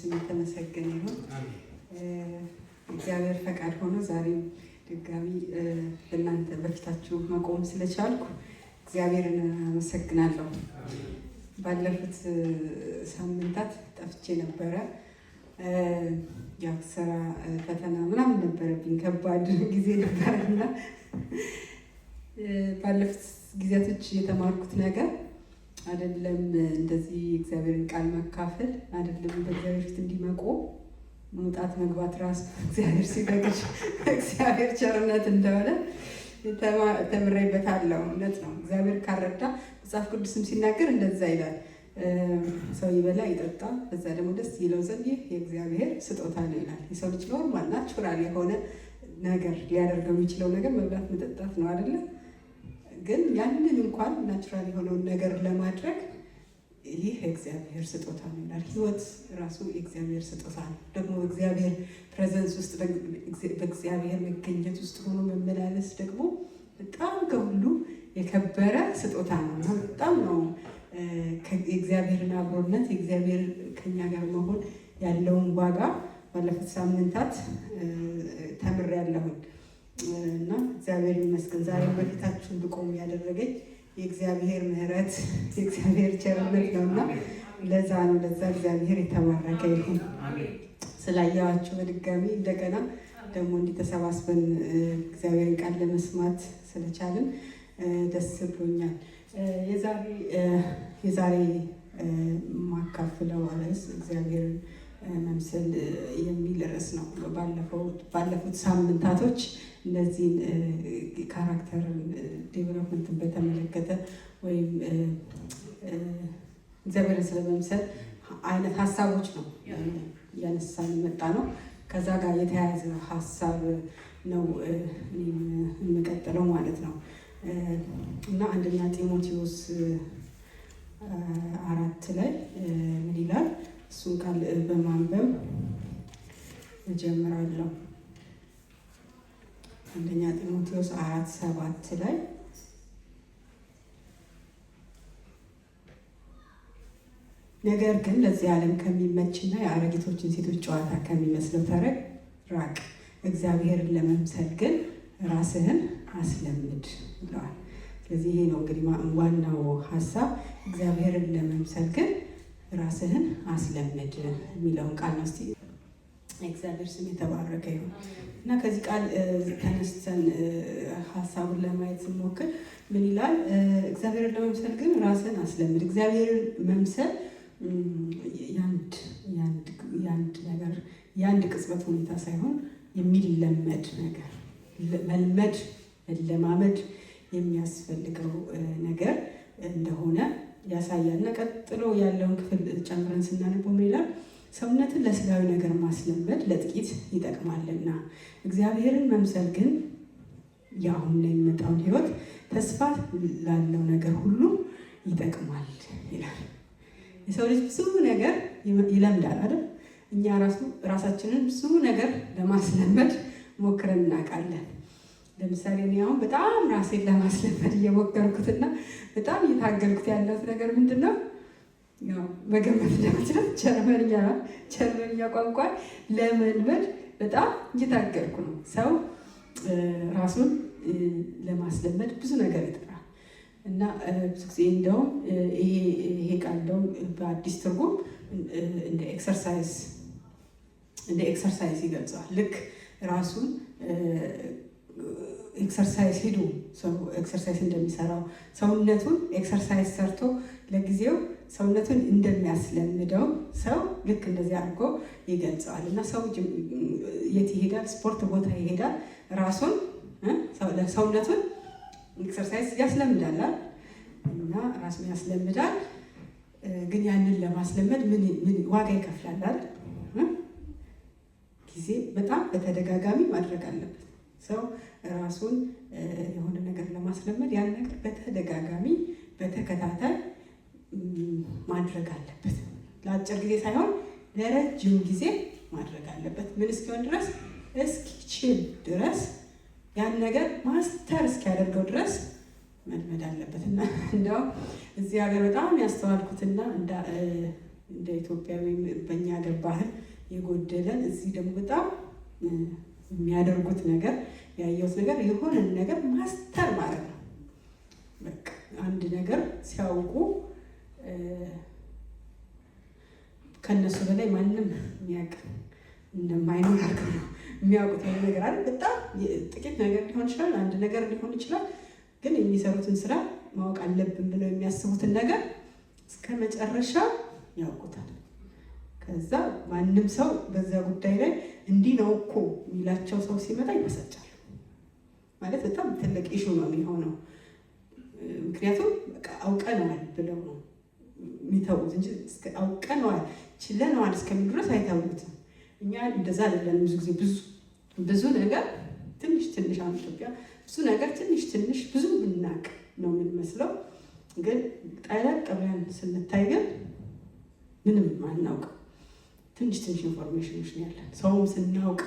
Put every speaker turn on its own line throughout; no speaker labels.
ስም የተመሰገነ ይሁን። እግዚአብሔር ፈቃድ ሆኖ ዛሬም ድጋሚ በእናንተ በፊታችሁ መቆም ስለቻልኩ እግዚአብሔርን አመሰግናለሁ። ባለፉት ሳምንታት ጠፍቼ ነበረ። ያው ስራ ፈተና ምናምን ነበረብኝ፣ ከባድ ጊዜ ነበረ እና ባለፉት ጊዜያቶች የተማርኩት ነገር አይደለም እንደዚህ የእግዚአብሔርን ቃል መካፈል አይደለም፣ በእግዚአብሔር ፊት እንዲመቆም መውጣት መግባት ራሱ እግዚአብሔር ሲፈቅድ እግዚአብሔር ቸርነት እንደሆነ ተምሬበታለሁ። እውነት ነው። እግዚአብሔር ካልረዳ፣ መጽሐፍ ቅዱስም ሲናገር እንደዛ ይላል። ሰው ይበላ ይጠጣ፣ በዛ ደግሞ ደስ ይለው ዘንድ ይህ የእግዚአብሔር ስጦታ ነው ይላል። የሰው ልጅ normal natural የሆነ ነገር ሊያደርገው የሚችለው ነገር መብላት መጠጣት ነው አይደለ? ግን ያንን እንኳን natural የሆነውን ነገር ለማድረግ ይህ የእግዚአብሔር ስጦታ ነው ይላል። ህይወት ራሱ የእግዚአብሔር ስጦታ ነው። ደግሞ በእግዚአብሔር presence ውስጥ፣ በእግዚአብሔር መገኘት ውስጥ ሆኖ መመላለስ ደግሞ በጣም ከሁሉ የከበረ ስጦታ ነው እና በጣም ነው የእግዚአብሔርን አብሮነት፣ የእግዚአብሔር ከኛ ጋር መሆን ያለውን ዋጋ ባለፉት ሳምንታት ተምሬያለሁኝ እና እግዚአብሔር ይመስገን ዛሬ በፊታችሁ እንድቆም ያደረገኝ የእግዚአብሔር ምሕረት፣ የእግዚአብሔር ቸርነት ነው እና ለዛ ነው። ለዛ እግዚአብሔር የተባረከ ይሁን። ስላየኋችሁ በድጋሚ እንደገና ደግሞ እንዲህ ተሰባስበን እግዚአብሔርን ቃል ለመስማት ስለቻልን ደስ ብሎኛል። የዛሬ የማካፍለው ርዕስ እግዚአብሔርን መምሰል የሚል ርዕስ ነው። ባለፉት ሳምንታቶች እነዚህን character development ን በተመለከተ ወይም እግዚአብሔርን ስለመምሰል አይነት ሀሳቦች ነው እያነሳን የመጣ ነው። ከዛ ጋር የተያያዘ ሀሳብ ነው እኔም የምቀጥለው ማለት ነው እና አንደኛ ጢሞቴዎስ 4 ላይ ምን ይላል? እሱን ቃል በማንበብ እጀምራለሁ። አንደኛ ጢሞቴዎስ 4:7 ላይ፣ ነገር ግን ለዚህ ዓለም ከሚመችና የአሮጊቶችን ሴቶች ጨዋታ ከሚመስለው ተረት ራቅ፣ እግዚአብሔርን ለመምሰል ግን ራስህን አስለምድ ይለዋል። ስለዚህ ይሄ ነው እንግዲህ ዋናው ሀሳብ፣ እግዚአብሔርን ለመምሰል ግን ራስህን አስለምድ የሚለውን ቃል ነው። እስቲ የእግዚአብሔር ስም የተባረከ ይሁን እና ከዚህ ቃል ተነስተን ሀሳቡን ለማየት ስንሞክር ምን ይላል? እግዚአብሔርን ለመምሰል ግን ራስህን አስለምድ። እግዚአብሔርን መምሰል የአንድ ነገር፣ የአንድ ቅጽበት ሁኔታ ሳይሆን የሚለመድ ነገር፣ መልመድ መለማመድ የሚያስፈልገው ነገር እንደሆነ ያሳያል። እና ቀጥሎ ያለውን ክፍል ጨምረን ስናነበው ምን ይላል? ሰውነትን ለስጋዊ ነገር ማስለመድ ለጥቂት ይጠቅማልና እግዚአብሔርን መምሰል ግን የአሁን ላይ የሚመጣውን ሕይወት ተስፋ ላለው ነገር ሁሉ ይጠቅማል ይላል። የሰው ልጅ ብዙ ነገር ይለምዳል አይደል? እኛ ራሱ ራሳችንን ብዙ ነገር ለማስለመድ ሞክረን እናውቃለን። ለምሳሌ እኔ አሁን በጣም ራሴን ለማስለመድ እየሞከርኩትና በጣም እየታገልኩት ያለሁት ነገር ምንድን ነው? ያው መገመት እንደምችለው ጀርመንኛ ቋንቋ ለመልመድ በጣም እየታገልኩ ነው። ሰው ራሱን ለማስለመድ ብዙ ነገር ይጥራል እና ብዙ ጊዜ እንደውም ይሄ ቃል እንደውም በአዲስ ትርጉም እንደ exercise ይገልጸዋል። ልክ ራሱን exercise ሂዱ ሰው exercise እንደሚሰራው፣ ሰውነቱን exercise ሰርቶ ለጊዜው ሰውነቱን እንደሚያስለምደው ሰው ልክ እንደዚህ አድርጎ ይገልጸዋል። እና ሰው የት ይሄዳል? ስፖርት ቦታ ይሄዳል። ራሱን ሰውነቱን exercise ያስለምዳል እና ራሱን ያስለምዳል። ግን ያንን ለማስለመድ ምን ዋጋ ይከፍላል አይደል? ጊዜ በጣም በተደጋጋሚ ማድረግ አለበት። ሰው ራሱን የሆነ ነገር ለማስለመድ ያን ነገር በተደጋጋሚ በተከታታይ ማድረግ አለበት። ለአጭር ጊዜ ሳይሆን ለረጅም ጊዜ ማድረግ አለበት። ምን እስኪሆን ድረስ? እስኪችል ድረስ፣ ያን ነገር master እስኪያደርገው ድረስ መልመድ አለበት። እና እንዲያውም እዚህ ሀገር በጣም ያስተዋልኩትና እንደ ኢትዮጵያ ወይም በእኛ ሀገር ባህል የጎደለን፣ እዚህ ደግሞ በጣም የሚያደርጉት ነገር ያየሁት ነገር የሆነን ነገር master ማድረግ ነው። በቃ አንድ ነገር ሲያውቁ ከእነሱ በላይ ማንም የሚያውቅ እንደማይኖር አድርገው ነው የሚያውቁት። የሆነ ነገር አለ። በጣም ጥቂት ነገር ሊሆን ይችላል፣ አንድ ነገር ሊሆን ይችላል። ግን የሚሰሩትን ስራ ማወቅ አለብን ብለው የሚያስቡትን ነገር እስከ መጨረሻ ያውቁታል። ከዛ ማንም ሰው በዛ ጉዳይ ላይ እንዲህ ነው እኮ የሚላቸው ሰው ሲመጣ ይበሳጫሉ። ማለት በጣም ትልቅ issue ነው የሚሆነው። ምክንያቱም በቃ አውቀነዋል ብለው ነው የሚተዉት እንጂ አውቀነዋል ችለነዋል እስከሚሉ ድረስ አይተዉትም። እኛ እንደዛ አይደለም። ብዙ ጊዜ ብዙ ብዙ ነገር ትንሽ ትንሽ፣ አሁን ኢትዮጵያ ብዙ ነገር ትንሽ ትንሽ ብዙ ብናቅ ነው የምንመስለው። ግን ጠለቅ ብለን ስንታይ ግን ምንም አናውቅም። ትንሽ ትንሽ information ኖች ነው ያለን። ሰውም ስናውቅ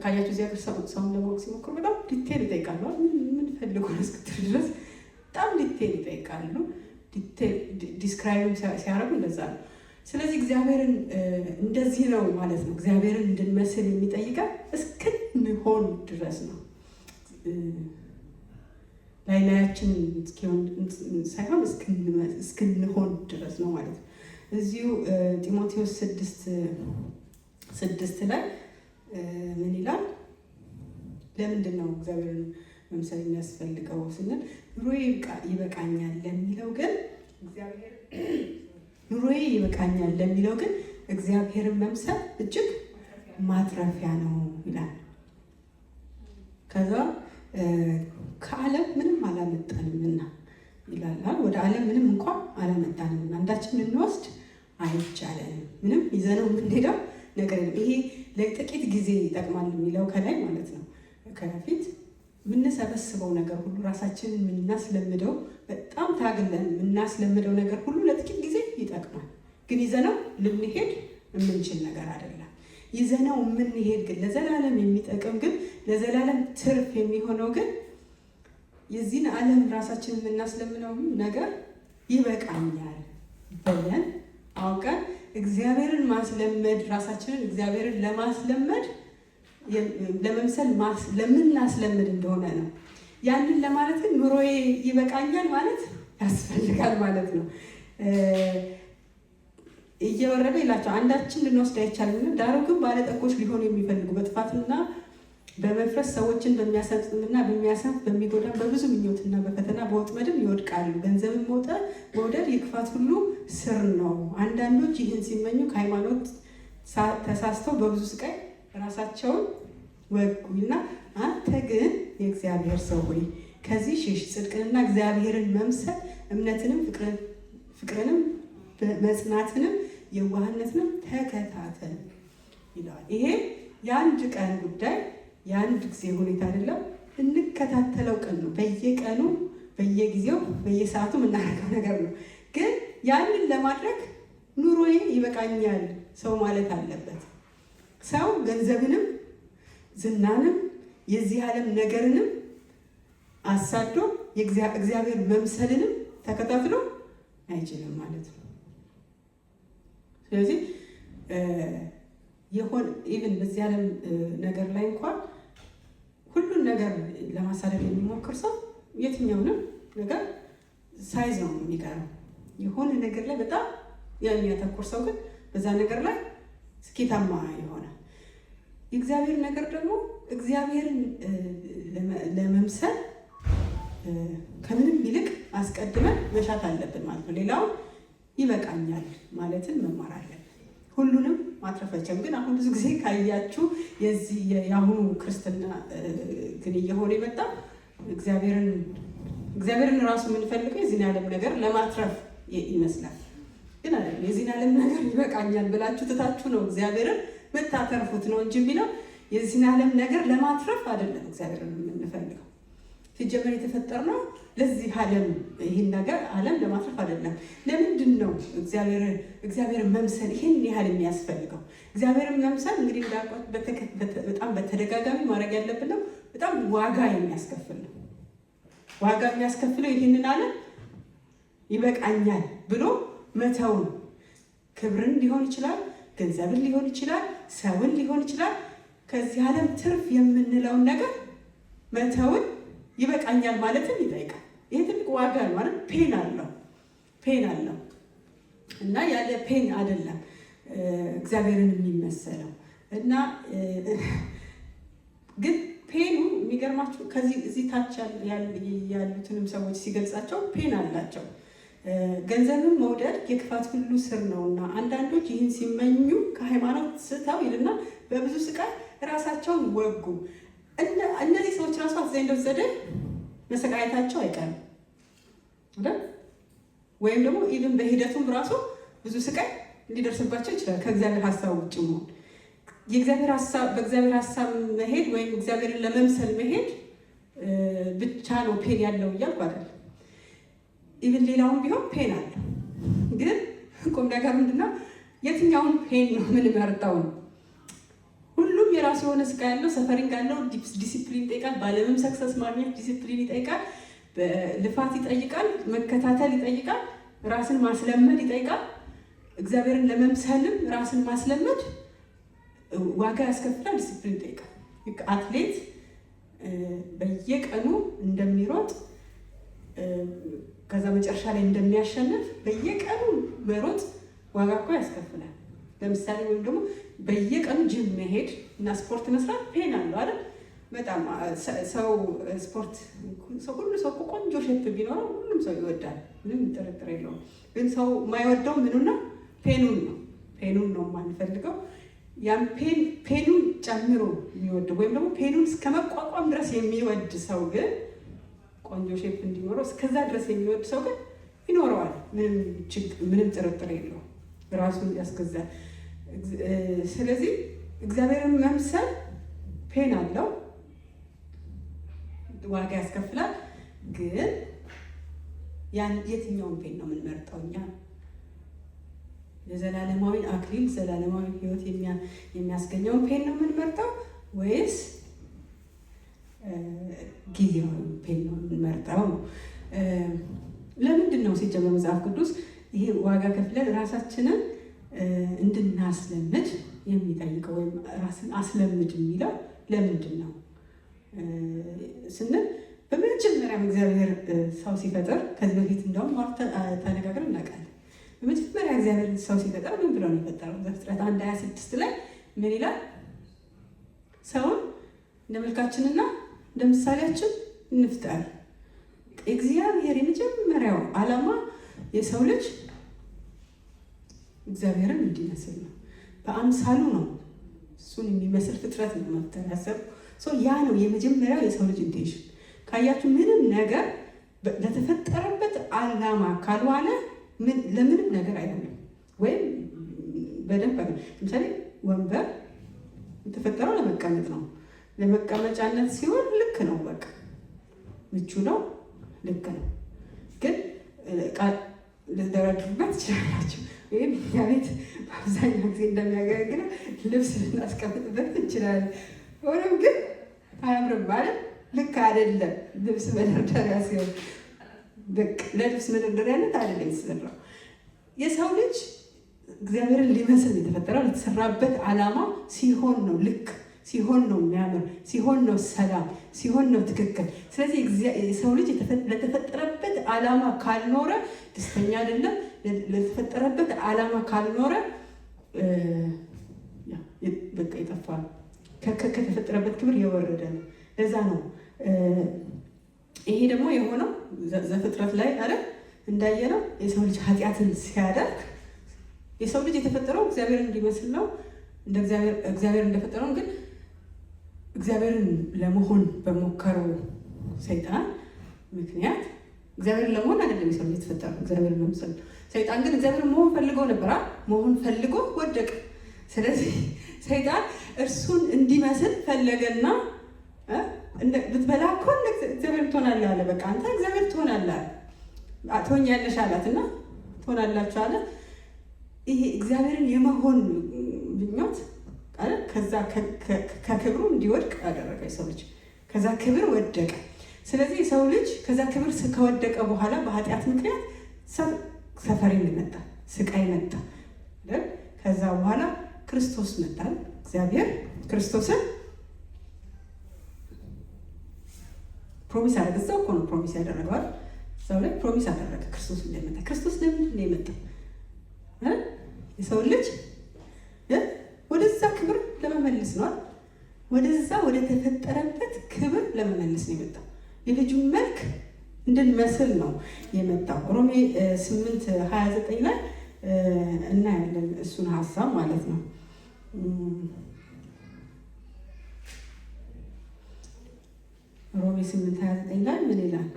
ካያችሁ እዚህ ሀገር ሰውን ለማወቅ ሲሞክሩ በጣም detail ይጠይቃሉ። ምን ፈልጎ ነው እስክትል ድረስ በጣም detail ይጠይቃሉ። Describe ም ሲያደርጉ እንደዛ ነው። ስለዚህ እግዚአብሔርን እንደዚህ ነው ማለት ነው። እግዚአብሔርን እንድንመስል የሚጠይቀን እስክንሆን ድረስ ነው። ላይ ላያችን ሳይሆን እስክንሆን ድረስ ነው ማለት ነው። እዚሁ ጢሞቴዎስ 6:6 ላይ ምን ይላል? ለምንድን ነው እግዚአብሔርን መምሰል የሚያስፈልገው ስንል፣ ኑሮዬ ይበቃኛል ለሚለው ግን እግዚአብሔርን መምሰል እጅግ ማትረፊያ ነው ይላል። ከዛ ከዓለም ምንም አላመጣንምና ይላል። ወደ ዓለም ምንም እንኳን አላመጣንምና አንዳችን ልንወስድ አይቻለንም። ምንም ይዘነው የምንሄደው ነገር የለም። ይሄ ለጥቂት ጊዜ ይጠቅማል የሚለው ከላይ ማለት ነው። ከፊት የምንሰበስበው ነገር ሁሉ፣ ራሳችንን የምናስለምደው፣ በጣም ታግለን የምናስለምደው ነገር ሁሉ ለጥቂት ጊዜ ይጠቅማል። ግን ይዘነው ልንሄድ የምንችል ነገር አይደለም። ይዘነው የምንሄድ ግን፣ ለዘላለም የሚጠቅም ግን፣ ለዘላለም ትርፍ የሚሆነው ግን የዚህን ዓለም ራሳችንን የምናስለምነው ነገር ይበቃኛል ብለን አውቀን እግዚአብሔርን ማስለመድ፣ ራሳችንን እግዚአብሔርን ለማስለመድ፣ ለመምሰል ለምናስለምድ እንደሆነ ነው። ያንን ለማለት ግን ኑሮዬ ይበቃኛል ማለት ያስፈልጋል ማለት ነው። እየወረደ ይላቸው አንዳችን ልንወስድ አይቻልም። ዳሩ ግን ባለጠጎች ሊሆኑ የሚፈልጉ በጥፋትና በመፍረስ ሰዎችን በሚያሰጥምና በሚያሰንፍ በሚጎዳ በብዙ ምኞትና በፈተና በወጥመድም ይወድቃሉ። ገንዘብን መውደድ የክፋት ሁሉ ስር ነው። አንዳንዶች ይህን ሲመኙ ከሃይማኖት ተሳስተው በብዙ ስቃይ ራሳቸውን ወጉና፣ አንተ ግን የእግዚአብሔር ሰው ሆይ ከዚህ ሽሽ፣ ጽድቅንና እግዚአብሔርን መምሰል እምነትንም ፍቅርንም መጽናትንም የዋህነትንም ተከታተል ይለዋል። ይሄ የአንድ ቀን ጉዳይ፣ የአንድ ጊዜ ሁኔታ አይደለም። እንከታተለው ቀን ነው። በየቀኑ፣ በየጊዜው፣ በየሰዓቱ የምናደርገው ነገር ነው። ግን ያንን ለማድረግ ኑሮዬ ይበቃኛል ሰው ማለት አለበት። ሰው ገንዘብንም ዝናንም የዚህ ዓለም ነገርንም አሳዶ እግዚአብሔር መምሰልንም ተከታትሎ አይችልም ማለት ነው። ስለዚህ የሆን even በዚህ ዓለም ነገር ላይ እንኳን ሁሉን ነገር ለማሳደድ የሚሞክር ሰው የትኛውንም ነገር ሳይዝ ነው የሚቀረው። የሆነ ነገር ላይ በጣም የሚያተኩር ሰው ግን በዛ ነገር ላይ ስኬታማ ይሆናል። የእግዚአብሔር ነገር ደግሞ እግዚአብሔርን ለመምሰል ከምንም ይልቅ አስቀድመን መሻት አለብን ማለት ነው። ሌላውን ይበቃኛል ማለትን መማር አለብን። ሁሉንም ማትረፍ አይቻልም። ግን አሁን ብዙ ጊዜ ካያችሁ የዚህ የአሁኑ ክርስትና ግን እየሆነ የመጣ እግዚአብሔርን ራሱ የምንፈልገው የዚህን ዓለም ነገር ለማትረፍ ይመስላል። ግን አይደለም። የዚህን ዓለም ነገር ይበቃኛል ብላችሁ ትታችሁ ነው እግዚአብሔርን የምታተርፉት ነው እንጂ የሚለው የዚህን ዓለም ነገር ለማትረፍ አይደለም እግዚአብሔርን የምንፈልገው። ሲጀመር የተፈጠርነው ለዚህ ዓለም ይህን ነገር ዓለም ለማትረፍ አይደለም። ለምንድን ነው እግዚአብሔርን መምሰል ይህን ያህል የሚያስፈልገው? እግዚአብሔርን መምሰል እንግዲህ እንዳልኳት በጣም በተደጋጋሚ ማድረግ ያለብን ነው። በጣም ዋጋ የሚያስከፍል ነው። ዋጋ የሚያስከፍለው ይህንን ዓለም ይበቃኛል ብሎ መተው ነው። ክብርን ሊሆን ይችላል፣ ገንዘብን ሊሆን ይችላል፣ ሰውን ሊሆን ይችላል። ከዚህ ዓለም ትርፍ የምንለውን ነገር መተውን ይበቃኛል ማለትን ይጠይቃል። ይሄ ትልቅ ዋጋ ነው ማለት pain አለው፣ pain አለው እና ያለ pain አይደለም እግዚአብሔርን የሚመሰለው። እና ግን pain ኑ የሚገርማችሁ ከዚህ እዚህ ታች ያሉትንም ሰዎች ሲገልጻቸው pain አላቸው። ገንዘብን መውደድ የክፋት ሁሉ ስር ነውና አንዳንዶች ይህን ሲመኙ ከሃይማኖት ስተው ይልና በብዙ ስቃይ ራሳቸውን ወጉ። እነዚህ ሰዎች ራሱ at the end of the day መሰቃየታቸው አይቀርም አይደል? ወይም ደግሞ even በሂደቱም ራሱ ብዙ ስቃይ ሊደርስባቸው ይችላል። ከእግዚአብሔር ሀሳብ ውጭ መሆን፣ የእግዚአብሔር ሀሳብ፣ በእግዚአብሔር ሀሳብ መሄድ ወይም እግዚአብሔርን ለመምሰል መሄድ ብቻ ነው pain ያለው እያልኩ አይደለም። Even ሌላውም ቢሆን pain አለው። ግን ቁም ነገር ምንድነው? የትኛውን pain ነው የምንመርጠው ነው። ሁሉም የራሱ የሆነ ስቃይ ያለው፣ suffering አለው። ዲሲፕሊን ይጠይቃል። በዓለምም success ማግኘት ዲሲፕሊን ይጠይቃል። ልፋት ይጠይቃል። መከታተል ይጠይቃል። ራስን ማስለመድ ይጠይቃል። እግዚአብሔርን ለመምሰልም ራስን ማስለመድ ዋጋ ያስከፍላል። ዲሲፕሊን ይጠይቃል። አትሌት በየቀኑ እንደሚሮጥ፣ ከዛ መጨረሻ ላይ እንደሚያሸንፍ፣ በየቀኑ መሮጥ ዋጋ እኮ ያስከፍላል። ለምሳሌ ወይም ደግሞ በየቀኑ ጅም መሄድ እና ስፖርት መስራት pain አለው አይደል? በጣም ሰው ስፖርት ሰው ሁሉ ሰው እኮ ቆንጆ shape ቢኖረው ሁሉም ሰው ይወዳል። ምንም ጥርጥር የለውም። ግን ሰው የማይወደው ምኑን ነው? Pain ኑን ነው። Pain ኑን ነው የማንፈልገው። ያን pain ኑን ጨምሮ የሚወድ ወይም ደግሞ pain ኑን እስከ መቋቋም ድረስ የሚወድ ሰው ግን፣ ቆንጆ shape እንዲኖረው እስከዛ ድረስ የሚወድ ሰው ግን ይኖረዋል። ምንም ጥርጥር የለውም። ራሱን ያስገዛል። ስለዚህ እግዚአብሔርን መምሰል pain አለው፣ ዋጋ ያስከፍላል። ግን ያን የትኛውን pain ነው የምንመርጠው እኛ? የዘላለማዊ አክሊል፣ ዘላለማዊ ሕይወት የሚያስገኘውን pain ነው የምንመርጠው ወይስ ጊዜያዊ pain ነው የምንመርጠው ነው? ለምንድን ነው ሲጀመር መጽሐፍ ቅዱስ ይሄ ዋጋ ከፍለን ራሳችንን እንድናስለምድ የሚጠይቀው ወይም ራስን አስለምድ የሚለው ለምንድን ነው ስንል፣ በመጀመሪያም እግዚአብሔር ሰው ሲፈጥር፣ ከዚህ በፊት እንደውም ተነጋግረን እናውቃለን። በመጀመሪያ እግዚአብሔር ሰው ሲፈጥር ምን ብሎ ነው የፈጠረው? ዘፍጥረት 1:26 ላይ ምን ይላል? ሰውን እንደ መልካችንና እንደ ምሳሌያችን እንፍጠር። እግዚአብሔር የመጀመሪያው ዓላማ የሰው ልጅ እግዚአብሔርን እንዲመስል ነው። በአምሳሉ ነው፣ እሱን የሚመስል ፍጥረት ነው መፍጠር ያሰበው። ያ ነው የመጀመሪያው የሰው ልጅ intention። ካያችሁ ምንም ነገር ለተፈጠረበት ዓላማ ካልዋለ ለምንም ነገር አይሆንም። ወይም በደንብ ለምሳሌ ወንበር የተፈጠረው ለመቀመጥ ነው። ለመቀመጫነት ሲሆን ልክ ነው፣ በቃ ምቹ ነው፣ ልክ ነው። ግን ልትደረድሩበት ትችላላችሁ። ወይም እኛ ቤት በአብዛኛው ጊዜ እንደሚያገለግለው ልብስ ልናስቀምጥበት እንችላለን። ሆኖም ግን አያምርም ማለት ልክ አይደለም። ልብስ መደርደሪያ ሲሆን ለልብስ መደርደሪያነት አይደለም የተሰራው። የሰው ልጅ እግዚአብሔርን ሊመስል የተፈጠረው ለተሰራበት ዓላማ ሲሆን ነው፣ ልክ ሲሆን ነው የሚያምር፣ ሲሆን ነው ሰላም፣ ሲሆን ነው ትክክል። ስለዚህ የሰው ልጅ ለተፈጠረበት ዓላማ ካልኖረ ደስተኛ አይደለም። ለተፈጠረበት ዓላማ ካልኖረ በቃ የጠፋ፣ ከተፈጠረበት ክብር የወረደ ነው። ለዛ ነው ይሄ ደግሞ የሆነው ዘፍጥረት ላይ አይደል እንዳየነው፣ የሰው ልጅ ኃጢአትን ሲያደርግ፣ የሰው ልጅ የተፈጠረው እግዚአብሔርን እንዲመስል ነው። እንደ እግዚአብሔር እንደፈጠረው፣ ግን እግዚአብሔርን ለመሆን በሞከረው ሰይጣን ምክንያት፣ እግዚአብሔርን ለመሆን አይደለም የሰው ልጅ የተፈጠረው፣ እግዚአብሔርን ለመምሰል ነው። ሰይጣን ግን እግዚአብሔርን መሆን ፈልጎ ነበር። መሆን ፈልጎ ወደቀ። ስለዚህ ሰይጣን እርሱን እንዲመስል ፈለገና ብትበላ እኮ እግዚአብሔር ትሆናለህ አለ። በቃ አንተ እግዚአብሔር ትሆናለህ፣ ትሆኛለሽ አላት እና ትሆናላችሁ አለ። ይሄ እግዚአብሔርን የመሆን ምኞት ከዛ ከክብሩ እንዲወድቅ አደረገ። የሰው ልጅ ከዛ ክብር ወደቀ። ስለዚህ የሰው ልጅ ከዛ ክብር ከወደቀ በኋላ በኃጢአት ምክንያት suffering መጣ፣ ስቃይ መጣ። ከዛ በኋላ ክርስቶስ መጣል። እግዚአብሔር ክርስቶስን promise አደረገ። እዛው እኮ ነው promise ያደረገዋል። እዛው ላይ promise አደረገ ክርስቶስ እንደመጣ። ክርስቶስ ለምንድን ነው የመጣው? የሰው ልጅ ወደዛ ክብር ለመመለስ ነው። ወደዛ ወደ ተፈጠረበት ክብር ለመመለስ ነው የመጣው። የልጁን መልክ እንድንመስል ነው የመጣው። ሮሜ 8:29 ላይ እናያለን እሱን ሀሳብ ማለት ነው። ሮሜ 8:29 ላይ ምን ይላል?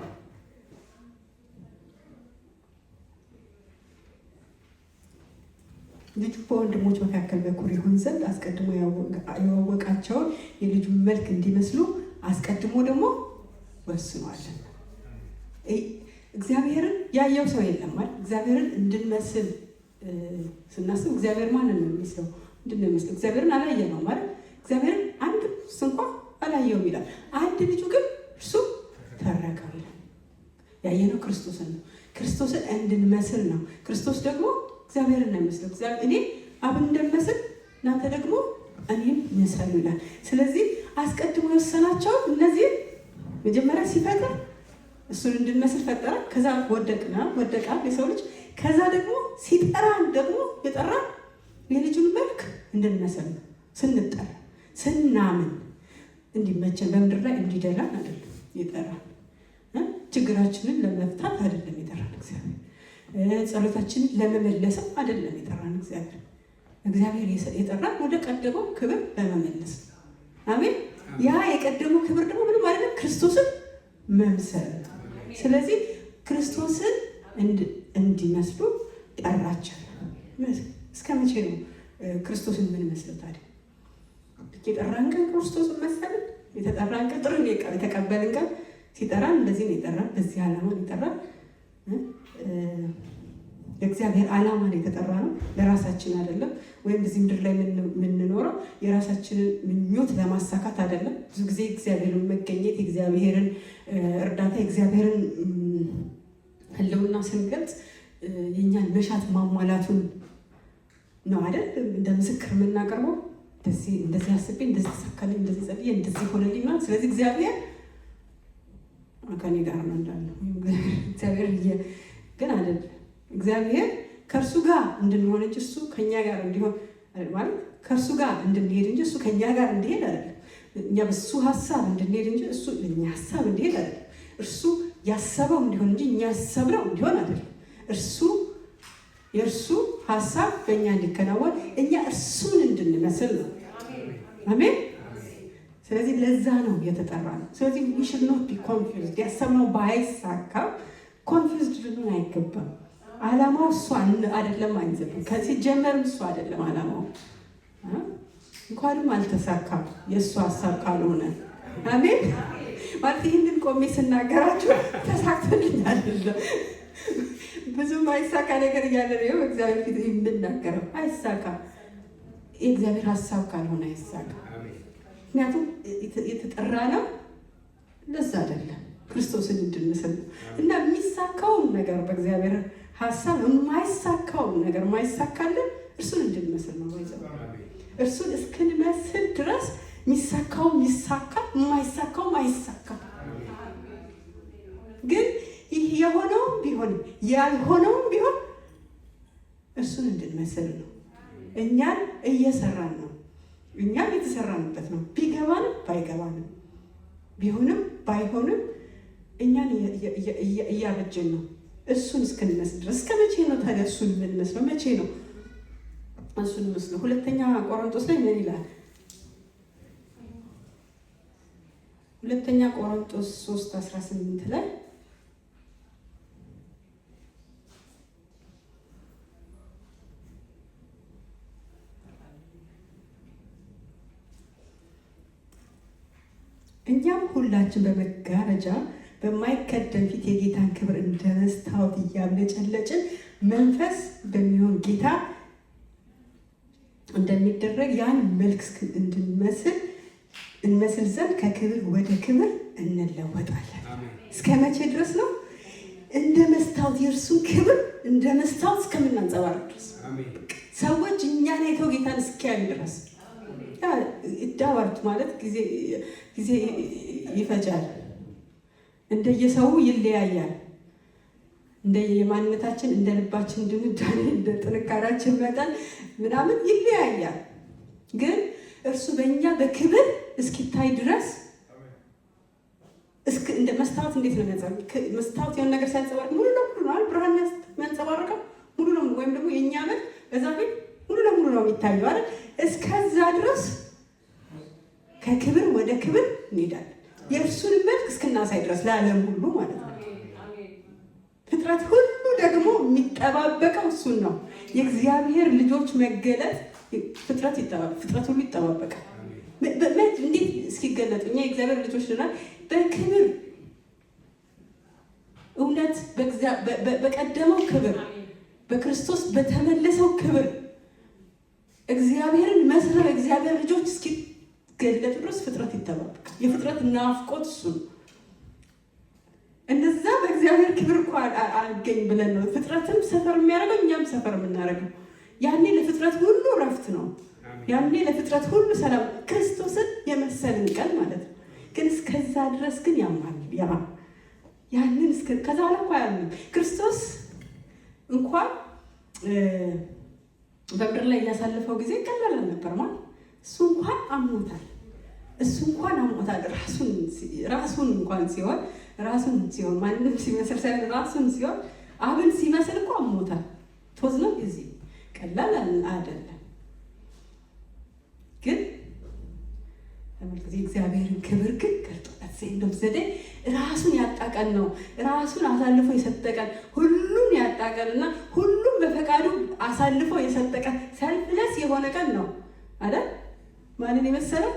ልጁ በወንድሞች መካከል በኩር ይሆን ዘንድ አስቀድሞ ያወቃቸውን የልጁን መልክ እንዲመስሉ አስቀድሞ ደግሞ ወስኗል። እግዚአብሔርን ያየው ሰው የለም ማለት እግዚአብሔርን እንድንመስል ስናስብ እግዚአብሔር ማንን ነው የሚመስለው? ምንድን ነው የሚመስለው? እግዚአብሔርን አላየነው ማለት እግዚአብሔርን አንድ ስንኳ አላየውም ይላል። አንድ ልጁ ግን እርሱ ተረከው ይላል። ያየነው ክርስቶስን ነው። ክርስቶስን እንድንመስል ነው። ክርስቶስ ደግሞ እግዚአብሔርን ነው የሚመስለው። እኔ አብን እንደመስል እናንተ ደግሞ እኔም ምሰሉ ይላል። ስለዚህ አስቀድሞ የወሰናቸው እነዚህ መጀመሪያ ሲፈጥር እሱን እንድንመስል ፈጠረ። ከዛ ወደቅና ወደቃ የሰው ልጅ። ከዛ ደግሞ ሲጠራን ደግሞ የጠራን የልጁን መልክ እንድንመስል ነው። ስንጠራ ስናምን እንዲመቸን በምድር ላይ እንዲደላን አይደለም የጠራን፣ ችግራችንን ለመፍታት አይደለም የጠራን እግዚአብሔር። ጸሎታችንን ለመመለስም አይደለም የጠራን እግዚአብሔር። እግዚአብሔር የጠራን ወደ ቀደመው ክብር ለመመለስ ነው። አሜን። ያ የቀደመው ክብር ደግሞ ምንም አይደለም፣ ክርስቶስን መምሰል ነው። ስለዚህ ክርስቶስን እንዲመስሉ ጠራቸው። እስከ መቼ ነው ክርስቶስን የምንመስለው ታዲያ? የጠራን ቀን ክርስቶስን መሰልን። የተጠራን ቀን ጥሩን የተቀበልን ቀን ሲጠራን እንደዚህ ነው የጠራን፣ በዚህ ዓላማ ነው የጠራን። የእግዚአብሔር ዓላማ ነው የተጠራ ነው፣ ለራሳችን አይደለም። ወይም በዚህ ምድር ላይ የምንኖረው የራሳችንን ምኞት ለማሳካት አይደለም። ብዙ ጊዜ እግዚአብሔርን መገኘት፣ የእግዚአብሔርን እርዳታ፣ የእግዚአብሔርን ሕልውና ስንገልጽ የእኛን መሻት ማሟላቱን ነው አይደል? እንደ ምስክር የምናቀርበው እንደዚህ አስቤ እንደዚህ ተሳካልኝ፣ እንደዚህ ጸልዬ እንደዚህ ሆነልኝ ማለት። ስለዚህ እግዚአብሔር ከእኔ ጋር ነው እንዳለ እግዚአብሔር ግን አይደለም። እግዚአብሔር ከእርሱ ጋር እንድንሆን እንጂ እሱ ከእኛ ጋር እንዲሆን ማለት ከእርሱ ጋር እንድንሄድ እንጂ እሱ ከእኛ ጋር እንዲሄድ አይደለም። እኛ በሱ ሀሳብ እንድንሄድ እንጂ እሱ ለእኛ ሀሳብ እንዲሄድ አይደለም። እርሱ ያሰበው እንዲሆን እንጂ እኛ ያሰብነው እንዲሆን አይደለም። እርሱ የእርሱ ሀሳብ በእኛ እንዲከናወን እኛ እርሱን እንድንመስል ነው። አሜን። ስለዚህ ለዛ ነው የተጠራ ነው። ስለዚህ we should not be confused። ያሰብነው ባይሳካም confused ልንሆን አይገባም። ዓላማው እሱ አይደለም። አይዘብም ከሲጀመርም እሱ አይደለም ዓላማው። እንኳንም አልተሳካም የእሱ ሀሳብ ካልሆነ። አሜን። ማለት ይህንን ቆሜ ስናገራችሁ ተሳክቶልኝ አይደለም። ብዙም አይሳካ ነገር እያለ ነው እግዚአብሔር ፊት የምናገረው። አይሳካም፣ የእግዚአብሔር ሀሳብ ካልሆነ አይሳካ። ምክንያቱም የተጠራ ነው ለዛ አይደለም፣ ክርስቶስን እንድንመስል ነው። እና የሚሳካውን ነገር በእግዚአብሔር ሀሳብ የማይሳካውን ነገር የማይሳካልን እርሱን እንድንመስል ነው። ይዘው እርሱን እስክንመስል ድረስ የሚሳካውም ይሳካል፣ የማይሳካውም አይሳካም። ግን ይህ የሆነውም ቢሆን ያልሆነውም ቢሆን እርሱን እንድንመስል ነው። እኛን እየሰራን ነው። እኛም የተሰራንበት ነው። ቢገባንም ባይገባንም ቢሆንም ባይሆንም እኛን እያበጀን ነው እሱን እስክንመስል ድረስ። እስከ መቼ ነው ታዲያ እሱን የምንመስለው? መቼ ነው እሱን መስለው? ሁለተኛ ቆሮንቶስ ላይ ምን ይላል? ሁለተኛ ቆሮንቶስ 3:18 ላይ እኛም ሁላችን በመጋረጃ በማይከደን ፊት የጌታን ክብር እንደ መስታወት እያብለጨለጭን መንፈስ በሚሆን ጌታ እንደሚደረግ ያን መልክ እንድንመስል እንመስል ዘንድ ከክብር ወደ ክብር እንለወጣለን። እስከ መቼ ድረስ ነው? እንደ መስታወት የእርሱን ክብር እንደ መስታወት እስከምናንጸባርቅ ድረስ፣ ሰዎች እኛን አይተው ጌታን እስኪያዩ ድረስ ዳዋርት ማለት ጊዜ ይፈጃል። እንደየሰው ይለያያል። እንደየማንነታችን፣ እንደ ልባችን ድንዳኔ፣ እንደ ጥንካሬያችን መጠን ምናምን ይለያያል። ግን እርሱ በእኛ በክብር እስኪታይ ድረስ እንደ መስታወት እንዴት ነው የሚያንጸባርቅ? መስታወት የሆነ ነገር ሲያንጸባርቅ ሙሉ ለሙሉ ነው አይደል? ብርሃን የሚያንጸባርቀው ሙሉ ለሙሉ ወይም ደግሞ የእኛ መልክ በዛ ፊት ሙሉ ለሙሉ ነው የሚታየው አይደል? እስከዛ ድረስ ከክብር ወደ ክብር እንሄዳለን። የእርሱን መልክ እስክናሳይ ድረስ ለዓለም ሁሉ ማለት ነው። ፍጥረት ሁሉ ደግሞ የሚጠባበቀው እሱን ነው። የእግዚአብሔር ልጆች መገለጥ ፍጥረት ሁሉ ይጠባበቃል። እንዴት እስኪገለጡ እኛ የእግዚአብሔር ልጆች ነን። በክብር እውነት በቀደመው ክብር በክርስቶስ በተመለሰው ክብር እግዚአብሔርን መስለው የእግዚአብሔር ልጆች እስኪገለጡ ድረስ ፍጥረት ይጠባበቃል። የፍጥረት ናፍቆት እሱ ነው። እነዛ በእግዚአብሔር ክብር እኮ አልገኝ ብለን ነው ፍጥረትም suffer የሚያደርገው እኛም suffer የምናደርገው። ያኔ ለፍጥረት ሁሉ እረፍት ነው። ያኔ ለፍጥረት ሁሉ ሰላም፣ ክርስቶስን የመሰልን ቀን ማለት ነው። ግን እስከዛ ድረስ ግን ያማል። ያንን ከዛ በኋላ እኮ አያምንም። ክርስቶስ እንኳን በምድር ላይ ያሳለፈው ጊዜ ቀላል አልነበረም። እሱ እንኳን አሞታል። እሱ እንኳን አሞታል። ራሱን እንኳን ሲሆን ራሱን ሲሆን ማንም ሲመስል ሳይሆን ራሱን ሲሆን አብን ሲመስል እኮ አሞታል። ቶዝ ነው ጊዜ ቀላል አይደለም። ግን ተመልከቱ፣ የእግዚአብሔርን ክብር ግን ገልጦለት እንደውም ዘዴ ራሱን ያጣቀን ነው። ራሱን አሳልፎ የሰጠቀን ሁሉን ያጣቀን እና ሁሉም በፈቃዱ አሳልፎ የሰጠቀን selfless የሆነ ቀን ነው አይደል? ማንን የመሰለው?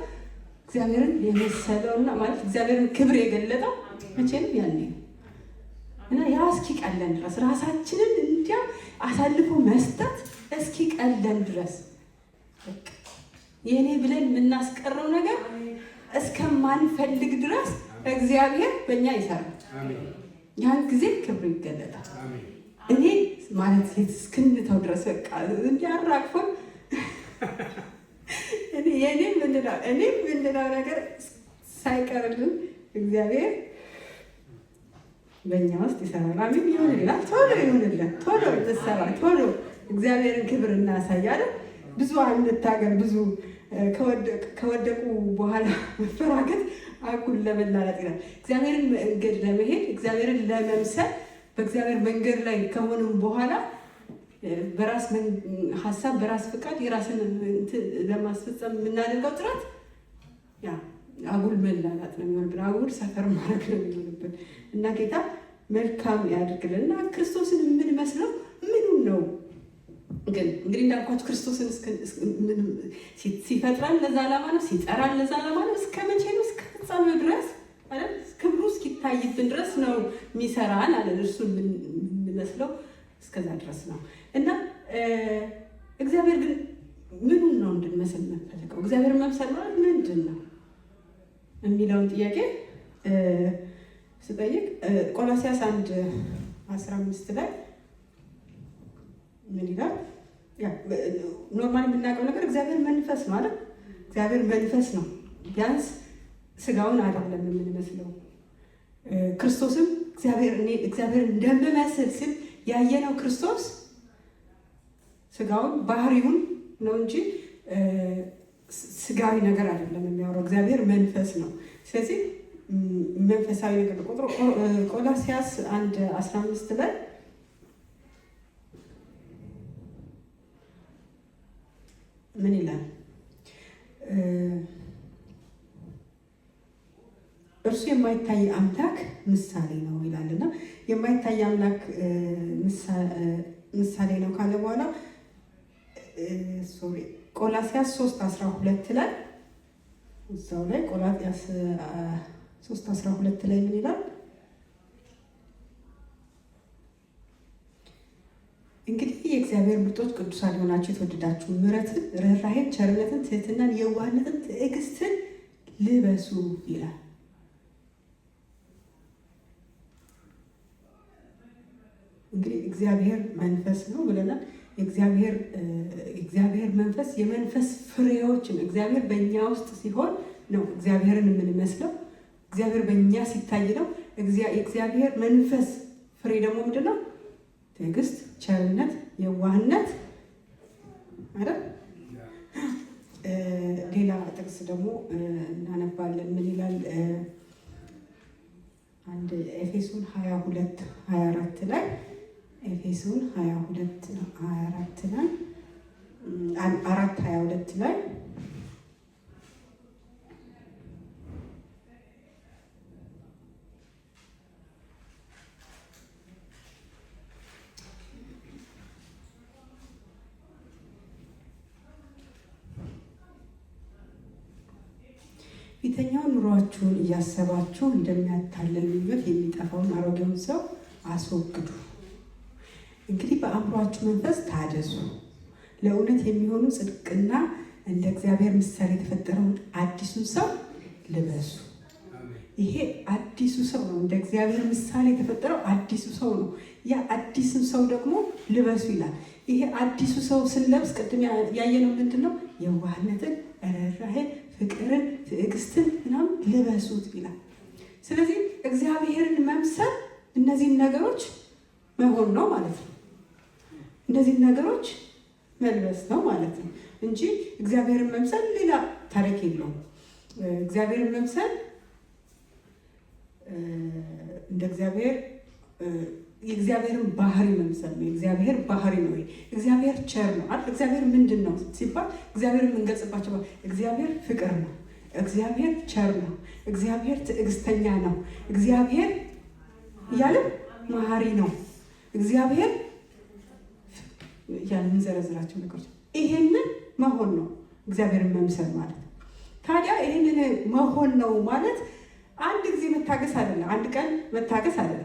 እግዚአብሔርን የመሰለውና ማለት እግዚአብሔርን ክብር የገለጠው መቼም ያኔ ነው። እና ያ እስኪቀለን ድረስ ራሳችንን እንዲያ አሳልፎ መስጠት እስኪቀለን ድረስ የኔ ብለን የምናስቀረው ነገር እስከማንፈልግ ድረስ እግዚአብሔር በእኛ ይሰራል። ያን ጊዜ ክብር ይገለጣል። እኔ ማለት እስክንተው ድረስ በቃ እንዲያራግፎን የኔ የምንለው ነገር ሳይቀርልን እግዚአብሔር በእኛ ውስጥ ይሰራል። አሜን ይሁንልን። ቶሎ ይሁንልን። ቶሎ እንሰራ። ቶሎ እግዚአብሔርን ክብር እናሳያለን። ብዙ አንታገል። ብዙ ከወደቁ በኋላ መፈራገጥ አጉል ለመላላጥ ይላል። እግዚአብሔርን መንገድ ለመሄድ እግዚአብሔርን ለመምሰል በእግዚአብሔር መንገድ ላይ ከሆንም በኋላ በራስ ሀሳብ በራስ ፍቃድ የራስን ለማስፈጸም የምናደርገው ጥረት ያ አጉል መላላጥ ነው የሚሆንብን፣ አጉል ሰፈር ማድረግ ነው የሚሆንብን እና ጌታ መልካም ያድርግልን እና ክርስቶስን የምንመስለው ምኑን ነው? ግን እንግዲህ እንዳልኳችሁ ክርስቶስን ሲፈጥረን ለዛ ዓላማ ነው፣ ሲጠራን ለዛ ዓላማ ነው። እስከ መቼ ነው? እስከ ፍጻሜው ድረስ አይደል? ክብሩ እስኪታይብን ድረስ ነው የሚሰራን አለን። እርሱን የምንመስለው እስከዛ ድረስ ነው እና እግዚአብሔር ግን ምኑን ነው እንድንመስል የምንፈልገው? እግዚአብሔር መምሰል ማለት ምንድን ነው የሚለውን ጥያቄ ስጠይቅ ቆላስይስ 1:15 ላይ ምን ይላል? Normally የምናውቀው ነገር እግዚአብሔር መንፈስ ነው አይደል? እግዚአብሔር መንፈስ ነው። ቢያንስ ስጋውን አይደለም የምንመስለው። ክርስቶስም እግዚአብሔር እንደምመስል ሲል ያየነው ክርስቶስ ስጋውን ባህሪውን ነው እንጂ ስጋዊ ነገር አይደለም የሚያወራው። እግዚአብሔር መንፈስ ነው። ስለዚህ መንፈሳዊ ነገር ቁጥሩ ቆላስይስ 1:15 ላይ ምን ይላል? እርሱ የማይታይ አምላክ ምሳሌ ነው ይላልና የማይታይ አምላክ ምሳሌ ነው ካለ በኋላ sorry ቆላስይስ 3:12 ላይ እዛው ላይ ቆላስይስ 3:12 ላይ ምን ይላል? እንግዲህ የእግዚአብሔር ምርጦች ቅዱሳን የሆናችሁ የተወደዳችሁ ምሕረትን፣ ርኅራኄን፣ ቸርነትን፣ ትህትናን፣ የዋህነትን፣ ትዕግስትን ልበሱ ይላል። እንግዲህ እግዚአብሔር መንፈስ ነው ብለናል። የእግዚአብሔር መንፈስ የመንፈስ ፍሬዎችን፣ እግዚአብሔር በእኛ ውስጥ ሲሆን ነው እግዚአብሔርን የምንመስለው። እግዚአብሔር በእኛ ሲታይ ነው። የእግዚአብሔር መንፈስ ፍሬ ደግሞ ምንድን ነው? ትዕግስት፣ ቸርነት፣ የዋህነት አይደል? ሌላ ጥቅስ ደግሞ እናነባለን። ምን ይላል? አንድ ኤፌሶን 22:24 ላይ፣ ኤፌሶን 22:24 ላይ፣ 4:22 ላይ፣ "ፊተኛውን ኑሯችሁን እያሰባችሁ እንደሚያታልል ምኞት የሚጠፋውን አሮጌውን ሰው አስወግዱ። እንግዲህ በአእምሯችሁ መንፈስ ታደሱ፣ ለእውነት የሚሆኑ ጽድቅና እንደ እግዚአብሔር ምሳሌ የተፈጠረውን አዲሱን ሰው ልበሱ።" ይሄ አዲሱ ሰው ነው። እንደ እግዚአብሔር ምሳሌ የተፈጠረው አዲሱ ሰው ነው። ያ አዲሱን ሰው ደግሞ ልበሱ ይላል። ይሄ አዲሱ ሰው ስንለብስ ቅድም ያየነው ምንድን ነው? የዋህነትን፣ ርኅራኄን፣ ፍቅርን፣ ትዕግስትን ምናምን ልበሱት ይላል። ስለዚህ እግዚአብሔርን መምሰል እነዚህን ነገሮች መሆን ነው ማለት ነው። እነዚህን ነገሮች መልበስ ነው ማለት ነው እንጂ እግዚአብሔርን መምሰል ሌላ ታሪክ የለውም። እግዚአብሔርን መምሰል እንደ እግዚአብሔር የእግዚአብሔርን ባህሪ መምሰል ነው። የእግዚአብሔር ባህሪ ነው። እግዚአብሔር ቸር ነው አይደል? እግዚአብሔር ምንድን ነው ሲባል እግዚአብሔርን የምንገልጽባቸው እግዚአብሔር ፍቅር ነው። እግዚአብሔር ቸር ነው። እግዚአብሔር ትዕግስተኛ ነው። እግዚአብሔር እያለ መሀሪ ነው። እግዚአብሔር እያለ የምንዘረዝራቸው ነገሮች ይሄንን መሆን ነው እግዚአብሔርን መምሰል ማለት። ታዲያ ይህንን መሆን ነው ማለት አንድ ጊዜ መታገስ አይደለም። አንድ ቀን መታገስ አይደለም።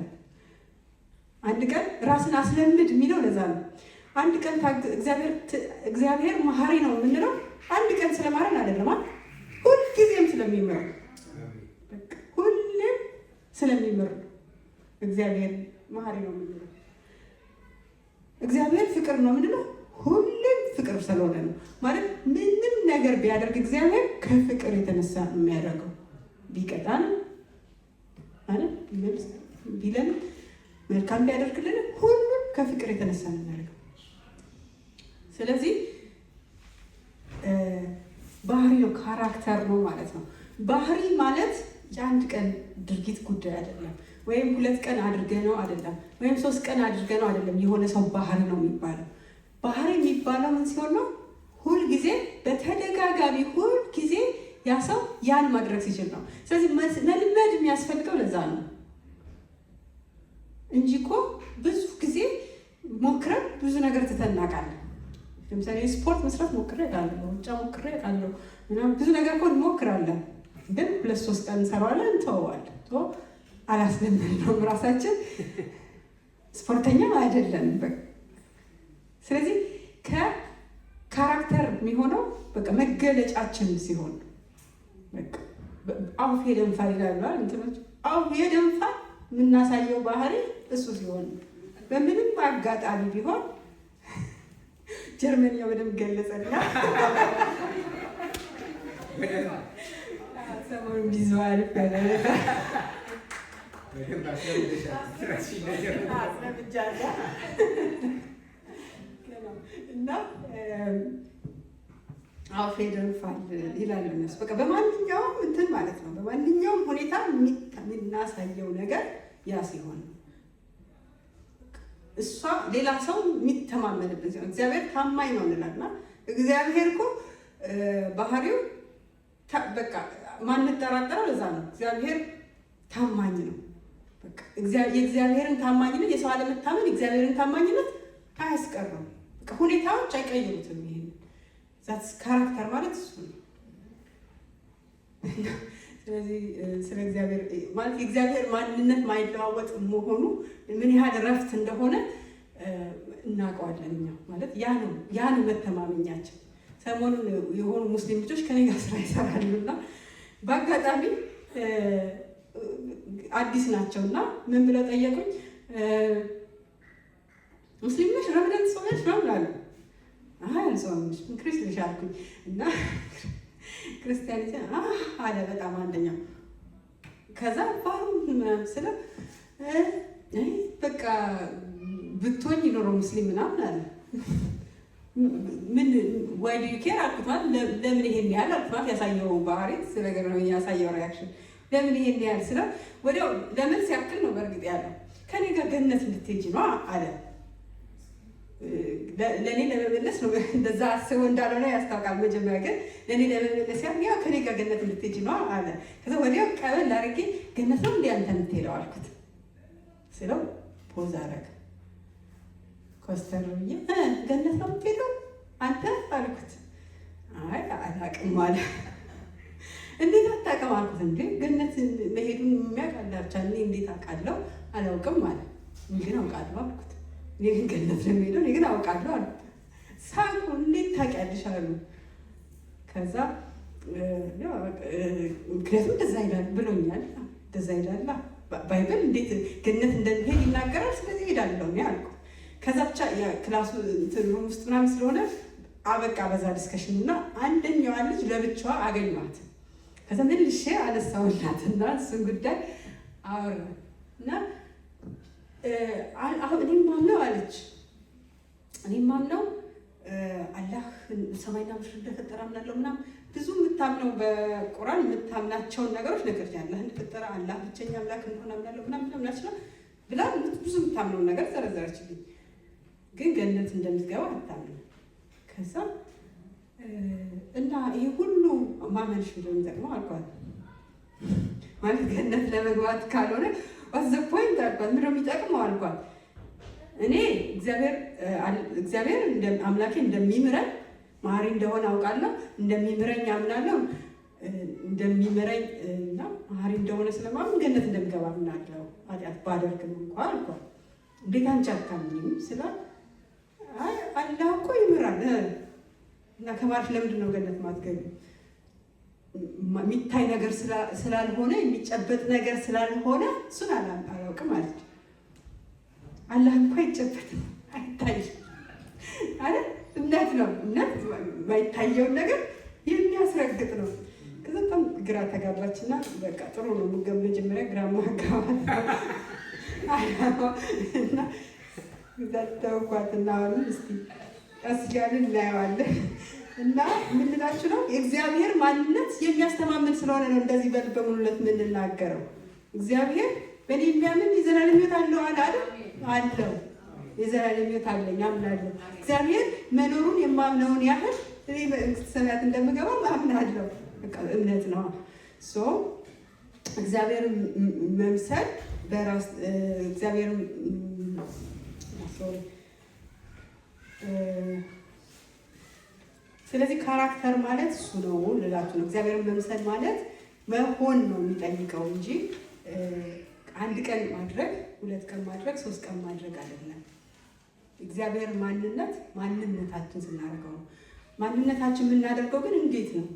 አንድ ቀን ራስን አስለምድ የሚለው ለዛ ነው። አንድ ቀን እግዚአብሔር መሀሪ ነው የምንለው አንድ ቀን ስለማረን አይደለም፣ ሁልጊዜም ስለሚምር፣ ሁሌም ስለሚምር እግዚአብሔር መሀሪ ነው የምንለው። እግዚአብሔር ፍቅር ነው የምንለው ሁሌም ፍቅር ስለሆነ ነው። ማለት ምንም ነገር ቢያደርግ እግዚአብሔር ከፍቅር የተነሳ የሚያደርገው፣ ቢቀጣን ማለት ቢለን፣ መልካም ቢያደርግልን ሁሉም ከፍቅር የተነሳ ነው የሚያደርገው። ስለዚህ ባህሪ ነው፣ character ነው ማለት ነው። ባህሪ ማለት የአንድ ቀን ድርጊት ጉዳይ አይደለም፣ ወይም 2 ቀን አድርገነው አይደለም፣ ወይም 3 ቀን አድርገነው አይደለም። የሆነ ሰው ባህሪ ነው የሚባለው። ባህሪ የሚባለው ምን ሲሆን ነው? ሁልጊዜ በተደጋጋሚ ሁልጊዜ ያ ሰው ያን ማድረግ ሲችል ነው። ስለዚህ መልመድ የሚያስፈልገው ለዛ ነው እንጂ እኮ ብዙ ጊዜ ሞክረን ብዙ ነገር ትተን እናውቃለን። ለምሳሌ ስፖርት መስራት ሞክሬ አውቃለሁ፣ ሩጫ ሞክሬ አውቃለሁ፣ ምናምን ብዙ ነገር እኮ እንሞክራለን። ግን 2-3 ቀን እንሰራዋለን፣ እንተወዋለን። አላስለመድነውም፣ ራሳችን ስፖርተኛም አይደለንም። በቃ ስለዚህ ከ character የሚሆነው በቃ መገለጫችን ሲሆን፣ auf jeden Fall ይላሉ እንትኖች፣ auf jeden Fall የምናሳየው ባህሪ እሱ ሲሆን በምንም አጋጣሚ ቢሆን፣ ጀርመንኛው በደንብ ገለጸና ሰሞኑን ቢዙ አሪፍ ያለ
በደንብ አስለምደሻል። ራስሽን ነገር
አስለምጃለሁ እና auf jeden Fall ይላሉ እነሱ። በቃ በማንኛውም እንትን ማለት ነው፣ በማንኛውም ሁኔታ የምናሳየው ነገር ያ ሲሆን ነው። እሷ ሌላ ሰው የሚተማመንብን ሲሆን፣ እግዚአብሔር ታማኝ ነው እንላልና እግዚአብሔር እኮ ባህሪው በቃ ማንጠራጠረው ለዛ ነው። እግዚአብሔር ታማኝ ነው። የእግዚአብሔርን ታማኝነት የሰው አለመታመን የእግዚአብሔርን ታማኝነት አያስቀረውም። በቃ ሁኔታዎች አይቀይሩትም። ይሄን that's character ማለት እሱ ነው። ስለዚህ ስለ እግዚአብሔር ማለት የእግዚአብሔር ማንነት ማይለዋወጥ መሆኑ ምን ያህል እረፍት እንደሆነ እናውቀዋለን። እኛ ማለት ያ ነው መተማመኛችን። ሰሞኑን የሆኑ ሙስሊም ልጆች ከኔ ጋር ስራ ይሰራሉ እና በአጋጣሚ አዲስ ናቸው እና ምን ብለው ጠየቁኝ? "ሙስሊም ነሽ? ረመዳን ትጾሚያለሽ?" ምናምን አሉ። አይ አልጾምም፣ ክርስ ልሽ አልኩኝ እና Christianity አለ በጣም አንደኛው። ከዛ ባሩ ምናምን ስለው በቃ ብትሆኝ ኖሮ ሙስሊም ምናምን አለ። ምን why do you care አልኩት። ማለት ለምን ይሄን ያህል አልኩት። ማለት ያሳየው ባህሪ ስለገር ነው ያሳየው reaction። ለምን ይሄን ያህል ስለው ወዲያው ለመልስ ያክል ነው በእርግጥ ያለው፣ ከኔ ጋር ገነት እንድትሄጂ ነው አለ። ለእኔ ለመመለስ ነው፣ እንደዛ አስቦ እንዳልሆነ ያስታውቃል። መጀመሪያ ግን ለእኔ ለመመለስ ያህል ያው ከኔ ጋር ገነት እንድትሄጂ ነው አለ። ከዛ ወዲያው ቀበል አድርጌ ገነት ነው እንዲ አንተ የምትሄደው አልኩት ስለው pause አደረገ። ኮስተር ብዬ ገነት ነው የምትሄደው አንተ አልኩት። አይ አላውቅም አለ። እንዴት አታውቅም አልኩት። እንዴ ገነት መሄዱን የሚያውቅ አለ ብቻ፣ እኔ እንዴት አውቃለሁ? አላውቅም አለ። እኔ ግን አውቃለሁ አልኩት። እኔ ግን ገነት ነው የሚሄደው፣ እኔ ግን አውቃለሁ አልኩት። ሳቁ። እንዴት ታውቂያለሽ አሉ። ከዛ ምክንያቱም እንደዛ ይላል ብሎኛል፣ እንደዛ ይላል Bible፣ እንዴት ገነት እንደሚሄድ ይናገራል። ስለዚህ እሄዳለሁ እኔ አልኩት። ከዛ ብቻ class ኡ room ውስጥ ምናምን ስለሆነ አበቃ በዛ discussion እና አንደኛዋ ልጅ ለብቻዋ አገኟት። ከዛ መልሼ አነሳሁላትና እሱን ጉዳይ አወራን እና አሁን እኔም ማምነው አለች፣ እኔም ማምነው አላህ ሰማይና ምድር እንደፈጠረ አምናለሁ ምናምን፣ ብዙ የምታምነው በቁርአን የምታምናቸውን ነገሮች ነገር፣ አላህ እንደፈጠረ፣ አላህ ብቸኛ አምላክ እንደሆነ አምናለሁ ምናምን ምናምን ብላ ብዙ የምታምነውን ነገር ዘረዘረችልኝ። ግን ገነት እንደምትገባ አታምንም። ከዛ እና ይሄ ሁሉ ማመንሽ ምንድን ነው የሚጠቅመው አልኳት። ማለት ገነት ለመግባት ካልሆነ what's the point አልኳት። ምንድን ነው የሚጠቅመው አልኳት። እኔ እግዚአብሔር አምላኬ እንደሚምረን፣ መሐሪ እንደሆነ አውቃለሁ። እንደሚምረኝ አምናለሁ። እንደሚምረኝ እና መሐሪ እንደሆነ ስለማምን ገነት እንደምገባ አምናለሁ። ኃጢአት ባደርግም እንኳ አልኳት። እንዴት አንቺ አታምኚም ስላት፣ አይ አላህ እኮ ይምራል እና ከማርሽ ለምንድን ነው ገነት ማትገቢ? የሚታይ ነገር ስላልሆነ፣ የሚጨበጥ ነገር ስላልሆነ እሱን አላውቅም አለች። አላህ እንኳ አይጨበጥም፣ አይታይም አለ። እምነት ነው። እምነት የማይታየውን ነገር የሚያስረግጥ ነው። ከዛ በጣም ግራ ተጋባችና በቃ ጥሩ ነው መጀመሪያ ግራ ማጋባት እና እዛ ተውኳትና አሁንም እስቲ ቀስ እያልን እናየዋለን። እና ምን ልላችሁ ነው፣ የእግዚአብሔር ማንነት የሚያስተማምን ስለሆነ ነው እንደዚህ በልበ ሙሉነት የምንናገረው። እግዚአብሔር በእኔ የሚያምን የዘላለም ሕይወት አለው አለ አይደል? አለው። የዘላለም ሕይወት አለኝ አምናለሁ። እግዚአብሔር መኖሩን የማምነውን ያህል እኔ መንግስተ ሰማያት እንደምገባ አምናለሁ። በቃ እምነት ነው። So እግዚአብሔርን መምሰል በራስ እግዚአብሔርን፣ sorry፣ ስለዚህ character ማለት እሱ ነው ልላችሁ ነው። እግዚአብሔርን መምሰል ማለት መሆን ነው የሚጠይቀው እንጂ አንድ ቀን ማድረግ፣ 2 ቀን ማድረግ፣ 3 ቀን ማድረግ አይደለም። እግዚአብሔር ማንነት ማንነታችን ስናደርገው ነው። ማንነታችን የምናደርገው ግን እንዴት ነው?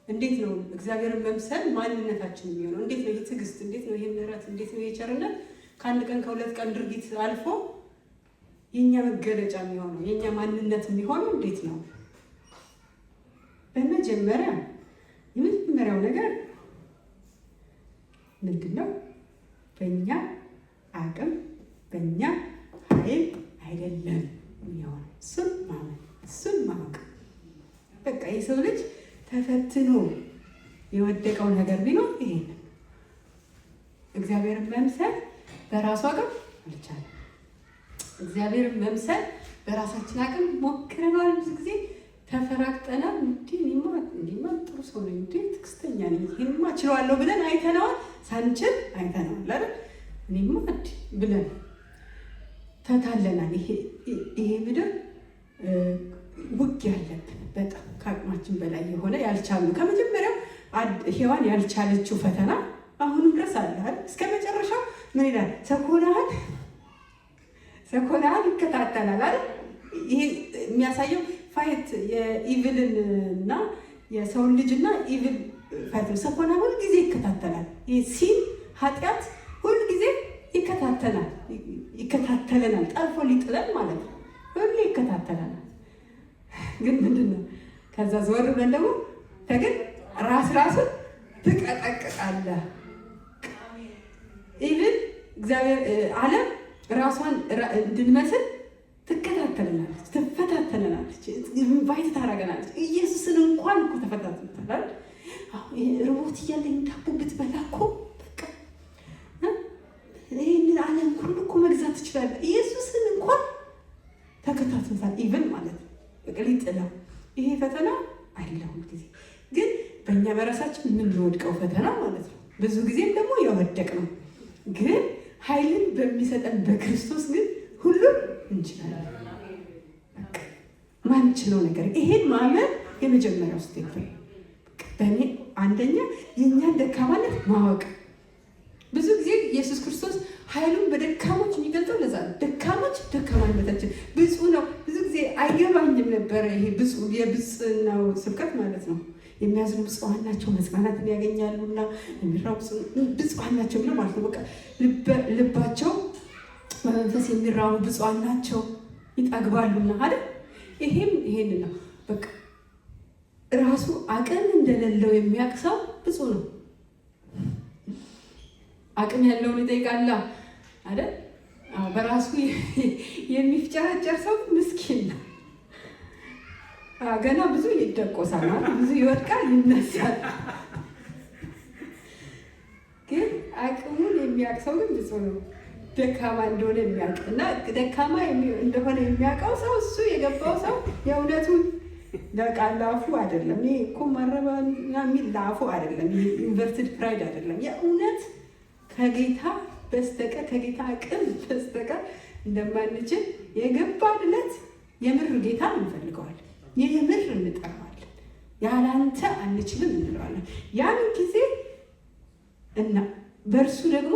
እንዴት ነው እግዚአብሔርን መምሰል ማንነታችን የሚሆነው? እንዴት ነው ይህ ትዕግስት? እንዴት ነው ይህ ምሕረት? እንዴት ነው ይህ ቸርነት? ከአንድ ቀን ከ2 ቀን ድርጊት አልፎ የእኛ መገለጫ የሚሆነው፣ የእኛ ማንነት የሚሆነው እንዴት ነው? በመጀመሪያ የመጀመሪያው ነገር ምንድን ነው? በእኛ አቅም በእኛ ኃይል አይደለም የሚሆነው። እሱን ማመን፣ እሱን ማወቅ። በቃ የሰው ልጅ ተፈትኖ የወደቀው ነገር ቢኖር ይሄን እግዚአብሔርን መምሰል በራሱ አቅም አልቻለም። እግዚአብሔርን መምሰል በራሳችን አቅም ሞክረነዋል። ብዙ ጊዜ ተፈራግጠናል። እንዲ እኔማ እንዲማ ጥሩ ሰው ነኝ፣ እንዲ ትዕግስተኛ ነኝ፣ ይሄንማ እችለዋለሁ ብለን አይተነዋል። ሳንችል አይተነዋል አይደል? እኔማ እንዲ ብለን ተታለናል። ይሄ ምድር ውጊያ ያለብን በጣም ከአቅማችን በላይ የሆነ ያልቻሉ፣ ከመጀመሪያው ሔዋን ያልቻለችው ፈተና አሁንም ድረስ አለ አይደል? እስከ መጨረሻው ምን ይላል? ሰኮናህን ሰኮናህን ይከታተላል አይደል? ይሄ የሚያሳየው fight የ evil ን እና የሰውን ልጅ እና evil fight ነው። ሰኮና ሁልጊዜ ይከታተላል። ይሄ sin ኃጢአት ሁልጊዜ ይከታተላል፣ ይከታተለናል። ጠልፎ ሊጥለን ማለት ነው። ሁሌ ይከታተለናል። ግን ምንድን ነው? ከዛ ዘወር ብለን ደግሞ ግን ራስ ራስን ትቀጠቅጣለህ። Even እግዚአብሔር ዓለም ራሷን እንድንመስል ትከታተለናለች፣ ትፈታተነናለች፣ invite ታደርገናለች። ኢየሱስን እንኳን እኮ ተፈታትኖታል። ርቦት እያለኝ ዳቦ ብትበላ እኮ በቃ ይህንን ዓለም ሁሉ እኮ መግዛት ትችላለህ። ኢየሱስን እንኳን ተከታትሎታል። Even ማለት ነው በቃ ሊጥለው። ይሄ ፈተና አለ ሁልጊዜ፣ ግን በእኛ በራሳችን የምንወድቀው ፈተና ማለት ነው። ብዙ ጊዜም ደግሞ የወደቅ ነው፣ ግን ኃይልን በሚሰጠን በክርስቶስ ግን ሁሉም እንችላለን። ማንችለው ነገር ይሄን ማመን የመጀመሪያው step ነው። በእኔ አንደኛ የእኛን ደካማነት ማወቅ። ብዙ ጊዜ ኢየሱስ ክርስቶስ ኃይሉን በደካሞች የሚገልጠው ለዛ ነው። ደካሞች ደካማነታችን ብፁዕ ነው። ብዙ ጊዜ አይገባኝም ነበረ ይሄ ብፁዕ የብፅዕናው ስብከት ማለት ነው። የሚያዝኑ ብፁዓን ናቸው መጽናናትን ያገኛሉና፣ የሚራቡ ብፁዓን ናቸው ብለው ማለት ነው። በቃ ልባቸው በመንፈስ የሚራቡ ብፁዓን ናቸው ይጠግባሉና አይደል? ይሄም ይሄን ነው። በቃ ራሱ አቅም እንደሌለው የሚያውቅ ሰው ብፁዕ ነው። አቅም ያለውን ይጠይቃላ አይደል? አዎ፣ በራሱ የሚፍጨረጨር ሰው ምስኪን ነው። ገና ብዙ ይደቆሳል፣ ማለት ብዙ ይወድቃል፣ ይነሳል። ግን አቅሙን የሚያውቅ ሰው ግን ብፁዕ ነው። ደካማ እንደሆነ የሚያውቅ እና ደካማ እንደሆነ የሚያውቀው ሰው፣ እሱ የገባው ሰው የእውነቱን ለቃል ለአፉ አይደለም። ይሄ እኮ ማረባ የሚል ለአፉ አይደለም። ይሄ inverted pride አይደለም። የእውነት ከጌታ በስተቀር፣ ከጌታ አቅም በስተቀር እንደማንችል የገባን ዕለት የምር ጌታን እንፈልገዋለን። የምር እንጠራዋለን። ያላንተ አንችልም እንለዋለን። ያን ጊዜ እና በእርሱ ደግሞ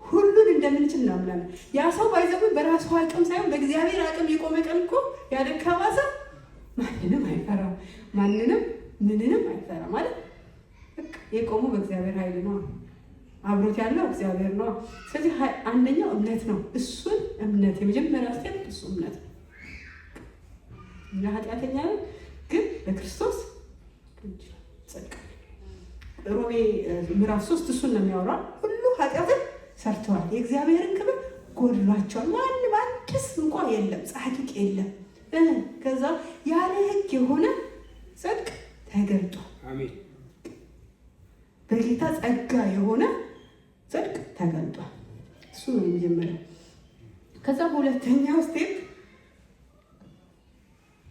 ሁሉን እንደምንችል እናምናለን። ያ ሰው by the way በራሱ አቅም ሳይሆን በእግዚአብሔር አቅም የቆመ ቀን እኮ ያ ደካማ ሰው ማንንም አይፈራም። ማንንም ምንንም አይፈራም ማለት በቃ የቆመው በእግዚአብሔር ኃይል ነው። አብሮት ያለው እግዚአብሔር ነው። ስለዚህ አንደኛው እምነት ነው። እሱን እምነት የመጀመሪያው step እሱ እምነት ነው። እኛ ኃጢአተኛ ነን፣ ግን በክርስቶስ ጸድቀናል። ሮሜ ምዕራፍ 3 እሱን ነው የሚያወራው። ሁሉ ኃጢአትን ሰርተዋል፣ የእግዚአብሔርን ክብር ጎድሏቸዋል። ማንም አንድስ እንኳ የለም፣ ጻድቅ የለም። ከዛ ያለ ሕግ የሆነ ጽድቅ ተገልጧል።
አሜን።
በጌታ ጸጋ የሆነ ጽድቅ ተገልጧል። እሱ ነው የመጀመሪያው። ከዛ በሁለተኛው step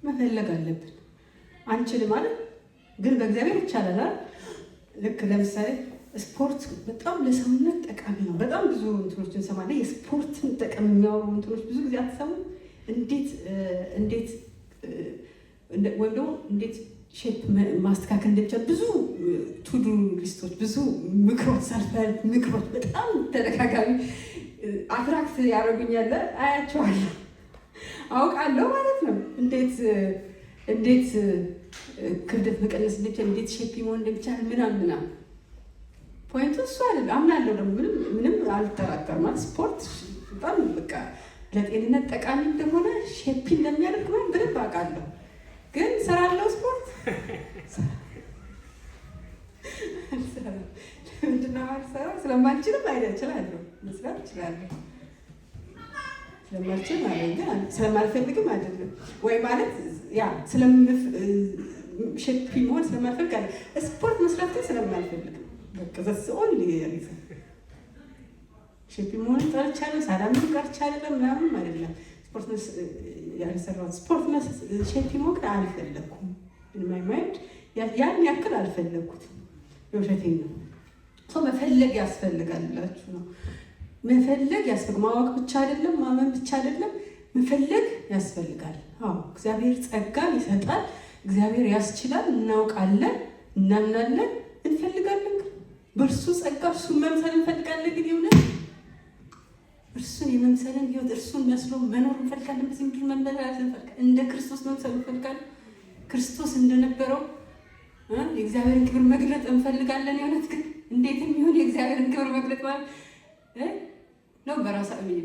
መፈለግ አለብን። አንችልም ማለት ግን በእግዚአብሔር ይቻላል አይደል? ልክ ለምሳሌ ስፖርት በጣም ለሰውነት ጠቃሚ ነው። በጣም ብዙ እንትኖች እንሰማለን። የስፖርትን ጥቅም የሚያወሩ እንትኖች ብዙ ጊዜ አትሰሙ? እንዴት ወይም ደግሞ እንዴት shape ማስተካከል እንደሚቻል ብዙ to-do list ኦች፣ ብዙ ምክሮች፣ self ምክሮች በጣም ተደጋጋሚ attract ያደርጉኛል። አያቸዋለሁ፣ አውቃለሁ ማለት ነው። እንዴት ክብደት መቀነስ እንደሚቻል፣ እንዴት shape መሆን እንደሚቻል ምናምን ምናምን። Point ኡ እሱ አይደለም። አምናለሁ ደግሞ፣ ምንም ምንም አልጠራጠርም። ማለት ስፖርት በጣም በቃ ለጤንነት ጠቃሚ እንደሆነ፣ shape እንደሚያደርግ ምናምን በደንብ አውቃለሁ። ግን እሰራለሁ ስፖርት? አልሰራም። ለምንድን ነው የማልሰራው? ስለማልችልም አይደል? እችላለሁ፣ መስራት እችላለሁ። ስለማልችል ማለት ግን ስለማልፈልግም አይደለም ወይ ማለት ያ shape መሆን ስለማልፈልግ አለ ስፖርት መስራት ግን ስለማልፈልግ፣ በቃ that's only reason። Shape መሆን ጠርቻለሁ ሳላምን ቀርቻ አይደለም ምናምን አይደለም። ስፖርት ያልሰራሁት ስፖርት shape መሆን ግን አልፈለግኩም። In my mind ያን ያክል አልፈለግኩትም። የውሸቴን ነው። ሰው መፈለግ ያስፈልጋል ብላችሁ ነው። መፈለግ ያስፈልግ፣ ማወቅ ብቻ አይደለም፣ ማመን ብቻ አይደለም፣ መፈለግ ያስፈልጋል። አዎ፣ እግዚአብሔር ጸጋን ይሰጣል። እግዚአብሔር ያስችላል። እናውቃለን፣ እናምናለን፣ እንፈልጋለን። ግን በእርሱ ጸጋ እርሱን መምሰል እንፈልጋለን። ግን የእውነት እርሱን የመምሰልን ህይወት፣ እርሱን መስሎ መኖር እንፈልጋለን። በዚህ ምድር መመላለስ እንፈልጋለን። እንደ ክርስቶስ መምሰል እንፈልጋለን። ክርስቶስ እንደነበረው የእግዚአብሔርን ክብር መግለጥ እንፈልጋለን። የእውነት ግን እንዴትም ይሁን የእግዚአብሔርን ክብር መግለጥ ማለት ነው?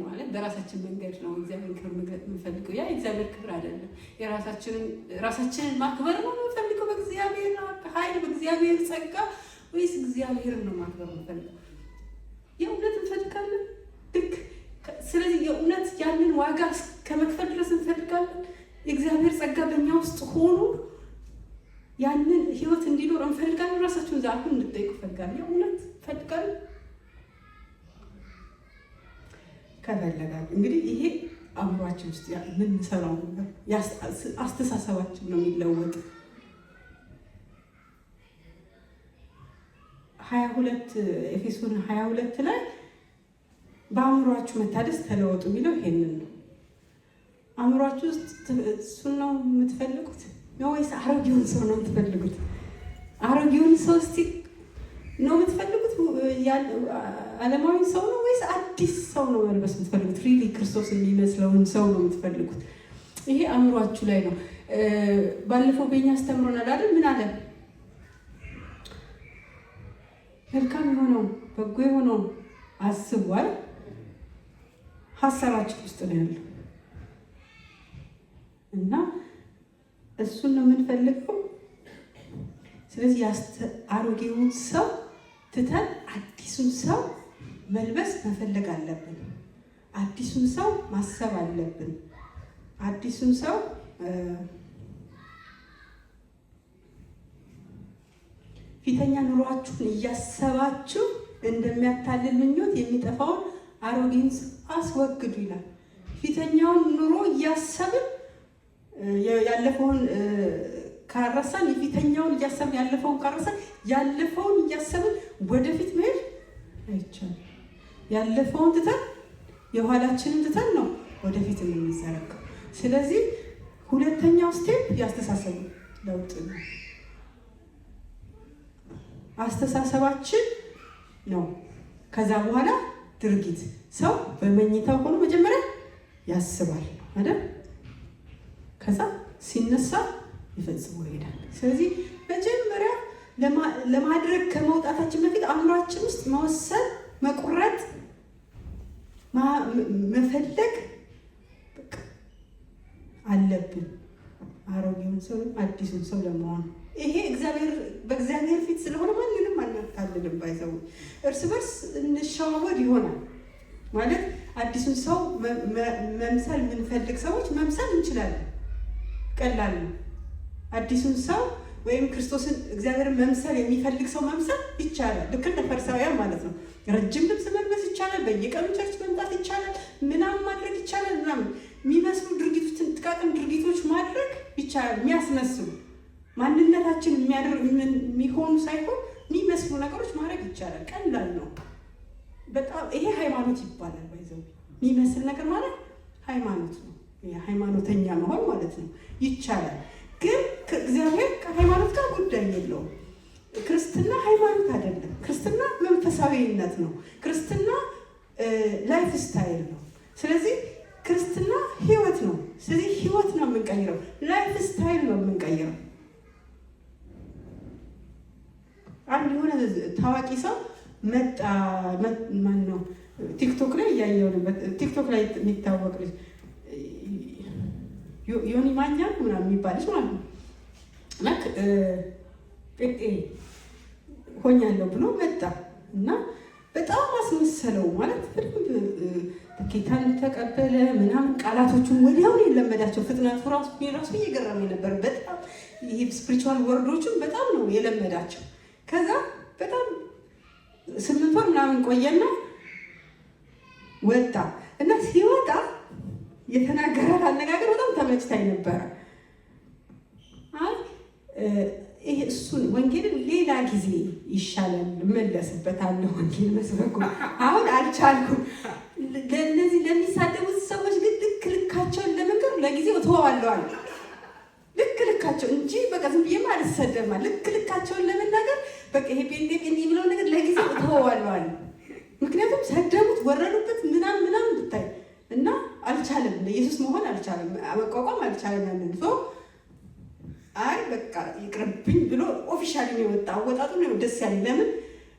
ማለት በራሳችን መንገድ ነው እግዚአብሔር ክብር መግለጥ የምንፈልገው። ያ የእግዚአብሔር ክብር አይደለም። ራሳችንን ማክበር ነው የምንፈልገው በእግዚአብሔር ኃይል፣ በእግዚአብሔር ጸጋ፣ ወይስ እግዚአብሔርን ነው ማክበር የምንፈልገው? የእውነት እንፈልጋለን? ልክ ስለዚህ የእውነት ያንን ዋጋ ከመክፈል ድረስ እንፈልጋለን። የእግዚአብሔር ጸጋ በእኛ ውስጥ ሆኖ ያንን ህይወት እንዲኖር እንፈልጋለን። ራሳችሁን አሁን እንድጠይቁ እፈልጋለሁ። የእውነት እንፈልጋለን። ከፈለጋችሁ እንግዲህ ይሄ አእምሯችን ውስጥ የምንሰራው ነገር አስተሳሰባችን ነው የሚለወጥ። 22፣ ኤፌሶን 22 ላይ በአእምሯችሁ መታደስ ተለወጡ የሚለው ይሄንን ነው። አእምሯችሁ ውስጥ እሱን ነው የምትፈልጉት ነው ወይስ አሮጌውን ሰው ነው የምትፈልጉት? አሮጌውን ሰው እስቲ ነው የምትፈልጉት? ዓለማዊ ሰው ነው ወይስ አዲስ ሰው ነው መልበስ የምትፈልጉት? Really ክርስቶስ የሚመስለውን ሰው ነው የምትፈልጉት? ይሄ አእምሯችሁ ላይ ነው። ባለፈው በኛ አስተምሮናል አይደል? ምን አለ? መልካም የሆነው፣ በጎ የሆነው አስቧል። ሀሳባችን ውስጥ ነው ያለው እና እሱን ነው የምንፈልገው። ስለዚህ አሮጌውን ሰው ትተን አዲሱን ሰው መልበስ መፈለግ አለብን። አዲሱን ሰው ማሰብ አለብን። አዲሱን ሰው፣ ፊተኛ ኑሯችሁን እያሰባችሁ እንደሚያታልል ምኞት የሚጠፋውን አሮጌውን ሰው አስወግዱ ይላል። ፊተኛውን ኑሮ እያሰብን ያለፈውን ካረሳን፣ የፊተኛውን እያሰብን ያለፈውን ካረሳን፣ ያለፈውን እያሰብን ወደፊት መሄድ አይቻልም። ያለፈውን ትተን፣ የኋላችንን ትተን ነው ወደፊት የምንዘረጋው። ስለዚህ ሁለተኛው step ያስተሳሰብ ለውጥ ነው። አስተሳሰባችን ነው። ከዛ በኋላ ድርጊት። ሰው በመኝታው ሆኖ መጀመሪያ ያስባል አይደል? ከዛ ሲነሳ ይፈጽሞ ይሄዳል። ስለዚህ መጀመሪያ ለማድረግ ከመውጣታችን በፊት አእምሯችን ውስጥ መወሰን፣ መቁረጥ፣ መፈለግ አለብን። አሮጌውን ሰው አዲሱን ሰው ለመሆን። ይሄ እግዚአብሔር በእግዚአብሔር ፊት ስለሆነ ማንንም አናታልልም። By the way፣ እርስ በርስ እንሸዋወድ ይሆናል። ማለት አዲሱን ሰው መምሰል የምንፈልግ ሰዎች መምሰል እንችላለን። ቀላል ነው። አዲሱን ሰው ወይም ክርስቶስን፣ እግዚአብሔርን መምሰል የሚፈልግ ሰው መምሰል ይቻላል። ልክ እንደ ፈሪሳውያን ማለት ነው። ረጅም ልብስ መልበስ ይቻላል። በየቀኑ church መምጣት ይቻላል። ምናምን ማድረግ ይቻላል። ምናምን የሚመስሉ ድርጊቶችን፣ ጥቃቅን ድርጊቶች ማድረግ ይቻላል። የሚያስመስሉ፣ ማንነታችን የሚሆኑ ሳይሆን የሚመስሉ ነገሮች ማድረግ ይቻላል። ቀላል ነው በጣም። ይሄ ሃይማኖት ይባላል። By the way፣ የሚመስል ነገር ማለት ሃይማኖት ነው። ሃይማኖተኛ መሆን ማለት ነው። ይቻላል። ግን እግዚአብሔር ከሃይማኖት ጋር ጉዳይ የለውም። ክርስትና ሃይማኖት አይደለም። ክርስትና መንፈሳዊነት ነው። ክርስትና lifestyle ነው። ስለዚህ ክርስትና ህይወት ነው። ስለዚህ ህይወት ነው የምንቀይረው፣ lifestyle ነው የምንቀይረው። አንድ የሆነ ታዋቂ ሰው መጣ። ማን ነው? ቲክቶክ ላይ እያየው ነበር። ቲክቶክ ላይ የሚታወቅ ልጅ፣ ዮኒ ማኛ ምናምን የሚባል ልጅ ማለት ነው። እና ጴንጤ ሆኛለሁ ብሎ መጣ እና በጣም አስመሰለው። ማለት በደንብ ጌታን ተቀበለ ምናምን፣ ቃላቶቹን ወዲያውኑ የለመዳቸው፣ ፍጥነቱ ራሱ እየገረመኝ ነበር። በጣም ይሄ spiritual word ኦቹን በጣም ነው የለመዳቸው። ከዛ በጣም 8 ወር ምናምን ቆየና ወጣ እና ሲወጣ የተናገራት አነጋገር በጣም ተመችታኝ ነበረ። አይ ይሄ እሱን ወንጌልን ሌላ ጊዜ ይሻላል፣ እመለስበታለሁ። ወንጌል መስበኩ አሁን አልቻልኩም። ለእነዚህ ለሚሳደቡት ሰዎች ግን ልክ ልካቸውን ለመንገር ለጊዜው እተወዋለሁ አለ። ልክ ልካቸው እንጂ በቃ ዝም ብዬማ አልሰደብም። ልክ ልካቸውን ለመናገር በቃ ይሄ ጴንጤ ጴንጤ የሚለው ነገር ለጊዜው እተወዋለሁ አለ። ምክንያቱም ሰደቡት፣ ወረዱበት ምናምን ምናምን ብታይ እና አልቻለም፣ ለኢየሱስ መሆን አልቻለም፣ መቋቋም አልቻለም። ያንን ሰው አይ በቃ ይቅርብኝ ብሎ officially ነው የወጣ። አወጣጡ ነው ደስ ያለኝ። ለምን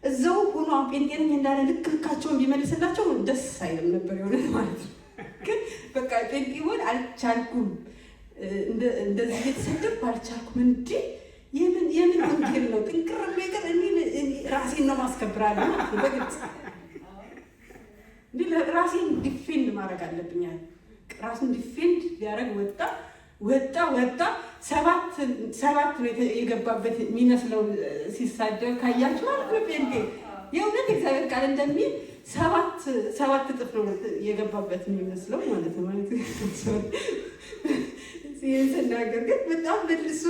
እዛው ሆኖ አሁን ጴንጤ ነኝ እንዳለ ልክ ልካቸውን ቢመልስላቸው ደስ አይልም ነበር የሆነ ማለት ነው። ግን በቃ ጴንጤ ሆን አልቻልኩም፣ እንደዚህ እየተሰደብኩ አልቻልኩም። እንዴ የምን ወንጌል ነው? ጥንቅር ብሎ ይቀር፣ እኔ ራሴን ነው ማስከብራለሁ ማለት ነው። በግልጽ እንዲህ ራሴን defend ማድረግ አለብኛል። ራሱን defend ሊያደርግ ወጣ ወጣ ወጣ። ሰባት ሰባት ነው የገባበት የሚመስለው ሲሳደብ ካያችሁ ማለት ነው። ጴንጤ የእውነት እግዚአብሔር ቃል እንደሚል ሰባት ሰባት እጥፍ ነው የገባበት የሚመስለው ማለት ነው። ማለት ይህን ስናገር ግን በጣም መልሶ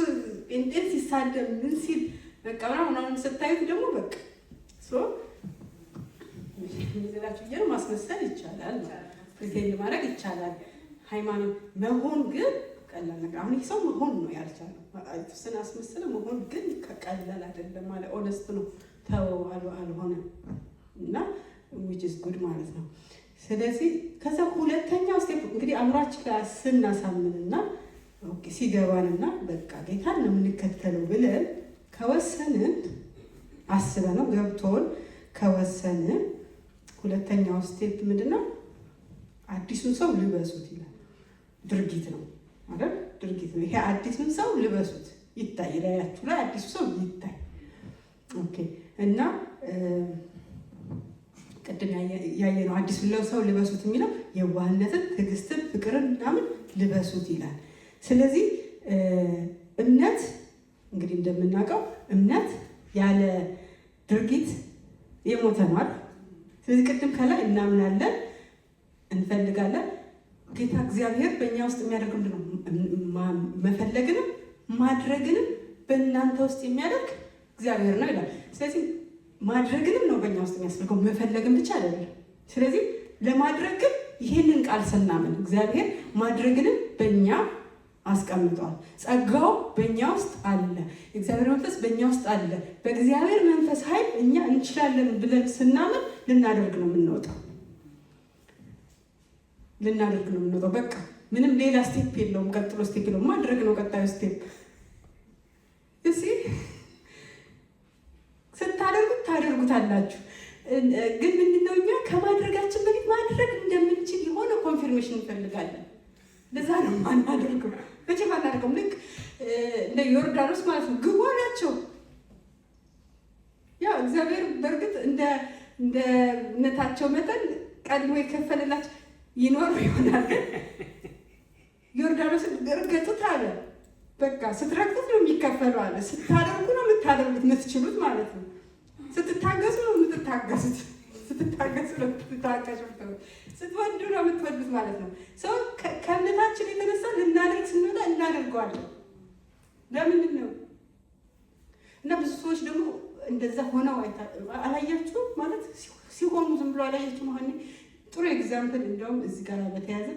ጴንጤን ሲሳደብ ምን ሲል በቃ ምናምን ስታዩት ደግሞ በቃ so ላችሁ ብዬ ነው። ማስመሰል ይቻላል፣ pretend ማድረግ ይቻላል። ሃይማኖት መሆን ግን ቀላል ነገር፣ አሁን ይህ ሰው መሆን ነው ያልቻለው። የተወሰነ አስመሰለ፣ መሆን ግን ቀላል አይደለም ማለት honest ነው። ተወው አልሆነም እና which is good ማለት ነው። ስለዚህ ከዛ ሁለተኛው step እንግዲህ አእምሯችን ላይ ስናሳምንና okay ሲገባንና በቃ ጌታን ነው የምንከተለው ብለን ከወሰንን፣ አስበነው ገብቶን ከወሰንን፣ ሁለተኛው step ምንድን ነው? አዲሱን ሰው ልበሱት ይላል። ድርጊት ነው አይደል? ድርጊት ነው። ይሄ አዲሱን ሰው ልበሱት፣ ይታይ፣ ላያችሁ ላይ አዲሱ ሰው ይታይ። Okay፣ እና ቅድም ያየነው አዲሱን ሰው ልበሱት የሚለው የዋህነትን፣ ትዕግስትን፣ ፍቅርን ምናምን ልበሱት ይላል። ስለዚህ እምነት እንግዲህ እንደምናውቀው እምነት ያለ ድርጊት የሞተ ነው አይደል? ስለዚህ ቅድም ከላይ እናምናለን፣ እንፈልጋለን። ጌታ እግዚአብሔር በእኛ ውስጥ የሚያደርገው ምንድን ነው? መፈለግንም ማድረግንም በእናንተ ውስጥ የሚያደርግ እግዚአብሔር ነው ይላል። ስለዚህ ማድረግንም ነው በእኛ ውስጥ የሚያስፈልገው፣ መፈለግን ብቻ አይደለም። ስለዚህ ለማድረግ ግን ይህንን ቃል ስናምን እግዚአብሔር ማድረግንም በእኛ አስቀምጧል። ጸጋው በእኛ ውስጥ አለ። የእግዚአብሔር መንፈስ በእኛ ውስጥ አለ። በእግዚአብሔር መንፈስ ኃይል እኛ እንችላለን ብለን ስናምን ልናደርግ ነው የምንወጣው። ልናደርግ ነው የምንወጣው። በቃ ምንም ሌላ step የለውም። ቀጥሎ step የለውም። ማድረግ ነው ቀጣዩ step። እሺ፣ ስታደርጉት ታደርጉታላችሁ። ግን ምንድነው፣ እኛ ከማድረጋችን በፊት ማድረግ እንደምንችል የሆነ confirmation እንፈልጋለን። ለዛ ነው ማናደርገው፣ መቼም አናደርገውም። ልክ እንደ ዮርዳኖስ ማለት ነው፣ ግቡ አላቸው። ያው እግዚአብሔር በእርግጥ እንደ እምነታቸው መጠን ቀድሞ የከፈለላቸው ይኖሩ ይሆናል። ግን ዮርዳኖስን እርገጡት አለ። በቃ ስትረግጡት ነው የሚከፈለው አለ። ስታደርጉ ነው የምታደርጉት የምትችሉት ማለት ነው። ስትታገሱ ነው የምትታገሱት። ስትታገሱ ነው የምትታገሱት። ስትወዱ ነው የምትወዱት ማለት ነው። So ከእምነታችን የተነሳ ልናደርግ ስንወጣ እናደርገዋለን። ለምንድን ነው? እና ብዙ ሰዎች ደግሞ እንደዛ ሆነው አላያችሁም? ማለት ሲሆኑ ዝም ብሎ አላያችሁም? አሁን ጥሩ example እንደውም እዚህ ጋር በተያያዘ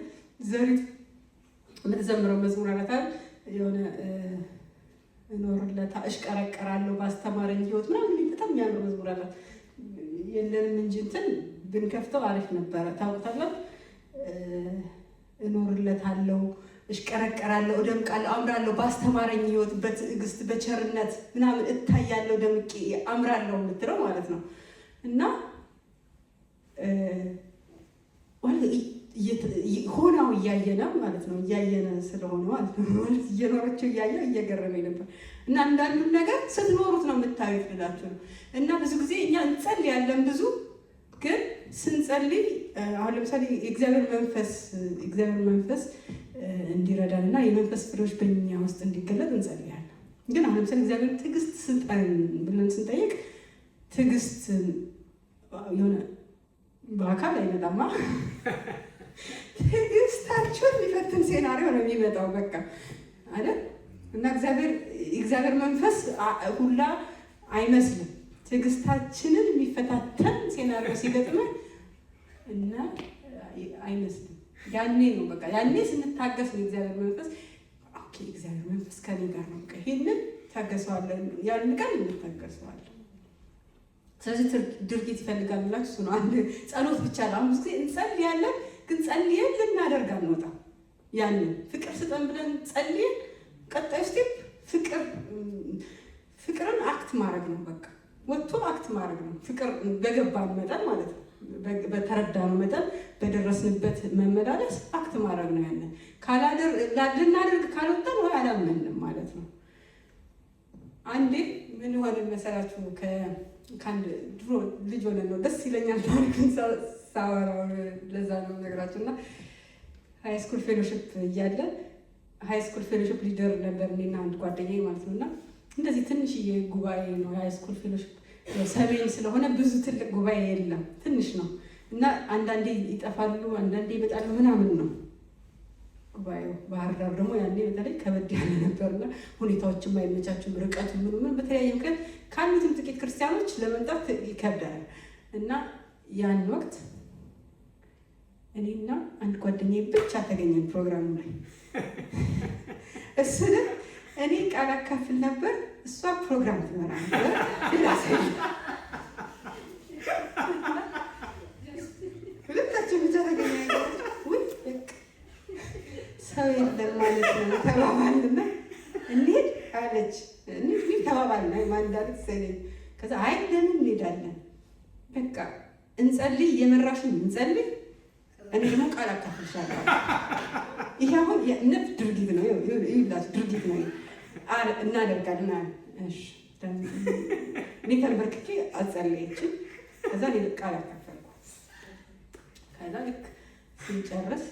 ዘሪቱ የምትዘምረው መዝሙር አላት አይደል? የሆነ እኖርለታ እሽቀረቀራለሁ ባስተማረኝ ህይወት ምናምን የሚል በጣም የሚያምር መዝሙር አላት። የለንም እንጂ እንትን ብንከፍተው አሪፍ ነበረ። ታውቁታላችሁ። እኖርለታለሁ፣ እሽቀረቀራለሁ፣ እደምቃለሁ፣ አምራለሁ ባስተማረኝ ህይወት በትዕግስት በቸርነት ምናምን እታያለሁ፣ ደምቄ አምራለሁ የምትለው ማለት ነው። እና ማለት ሆናው እያየነ ማለት ነው፣ እያየነ ስለሆነ ማለት ነው፣ ማለት እየኖረችው እያየ እየገረመኝ ነበር። እና አንዳንዱን ነገር ስትኖሩት ነው የምታዩት ልላችሁ ነው። እና ብዙ ጊዜ እኛ እንጸልያለን፣ ብዙ ግን ስንጸልይ አሁን ለምሳሌ የእግዚአብሔር መንፈስ እንዲረዳን እና የመንፈስ ፍሬዎች በእኛ ውስጥ እንዲገለጥ እንጸልያለን። ግን አሁን ለምሳሌ እግዚአብሔር ትዕግስት ስጠን ብለን ስንጠይቅ ትዕግስት የሆነ በአካል አይመጣማ። ትዕግስታችሁን የሚፈትን scenario ነው የሚመጣው። በቃ አይደል? እና እግዚአብሔር መንፈስ ሁላ አይመስልም። ትዕግስታችንን የሚፈታተን scenario ሲገጥመን እና አይመስልም። ያኔ ነው በቃ፣ ያኔ ስንታገስ ነው እግዚአብሔር መንፈስ፣ okay እግዚአብሔር መንፈስ ከኔ ጋር ነው፣ በቃ ይሄንን ታገሰዋለን፣ ያን ቀን እንታገሰዋለን። ስለዚህ ድርጊት ይፈልጋል ብላችሁ እሱ ነው። አንድ ጸሎት ብቻ ነው። አሁን ብዙ ጊዜ እንጸልያለን፣ ግን ጸልየን ልናደርግ አንወጣም። ያንን ፍቅር ስጠን ብለን ጸልየን ቀጣዩ step ፍቅርን act ማድረግ ነው። በቃ ወጥቶ act Act ማድረግ ነው። ፍቅር በገባን መጠን ማለት ነው። በተረዳነው መጠን በደረስንበት መመላለስ act ማድረግ ነው። ያንን ልናደርግ ካልወጣን ወይ አላመንም ማለት ነው። አንዴ ምን ሆነ መሰላችሁ? ከአንድ ድሮ ልጅ ሆነን ነው፣ ደስ ይለኛል ታሪኩን ሳወራው፣ ለዛ ነው ነገራችሁ። እና high school fellowship እያለ high school fellowship leader ነበር እኔና አንድ ጓደኛዬ ማለት ነው። እና እንደዚህ ትንሽዬ ጉባኤ ነው የ high school fellowship፣ ሰሜን ስለሆነ ብዙ ትልቅ ጉባኤ የለም፣ ትንሽ ነው። እና አንዳንዴ ይጠፋሉ፣ አንዳንዴ ይመጣሉ ምናምን ነው ጉባኤው። ባህር ዳር ደግሞ ያኔ በተለይ ከበድ ያለ ነበርና ሁኔታዎችም አይመቻቹም፣ ርቀቱ ምኑ ምን፣ በተለያየ ምክንያት ካሉትም ጥቂት ክርስቲያኖች ለመምጣት ይከብዳል። እና ያን ወቅት እኔና አንድ ጓደኛዬ ብቻ ተገኘን ፕሮግራሙ ላይ። እሱንም እኔ ቃል አካፍል ነበር፣ እሷ ፕሮግራም ትመራ ነበር። ሁለታችን ብቻ ተገኘን። ውይ በቃ ሰው የለም ማለት ነው ተባባልና እንሂድ አለች። እንሂድ ተባባልና ማን እንዳለች ሰለኝ። ከዛ አይ ለምን እንሄዳለን፣ በቃ እንጸልይ፣ የመራሽን እንጸልይ፣ እኔ ደግሞ ቃል አካፍልሻለሁ። ይሄ አሁን የእምነት ድርጊት ነው፣ ይላችሁ ድርጊት ነው እናደርጋለን። እሺ እኔ ተንበርክኬ አጸለየችን። ከዛ እኔ ቃል አካፈልኩ። ከዛ ልክ ስንጨርስ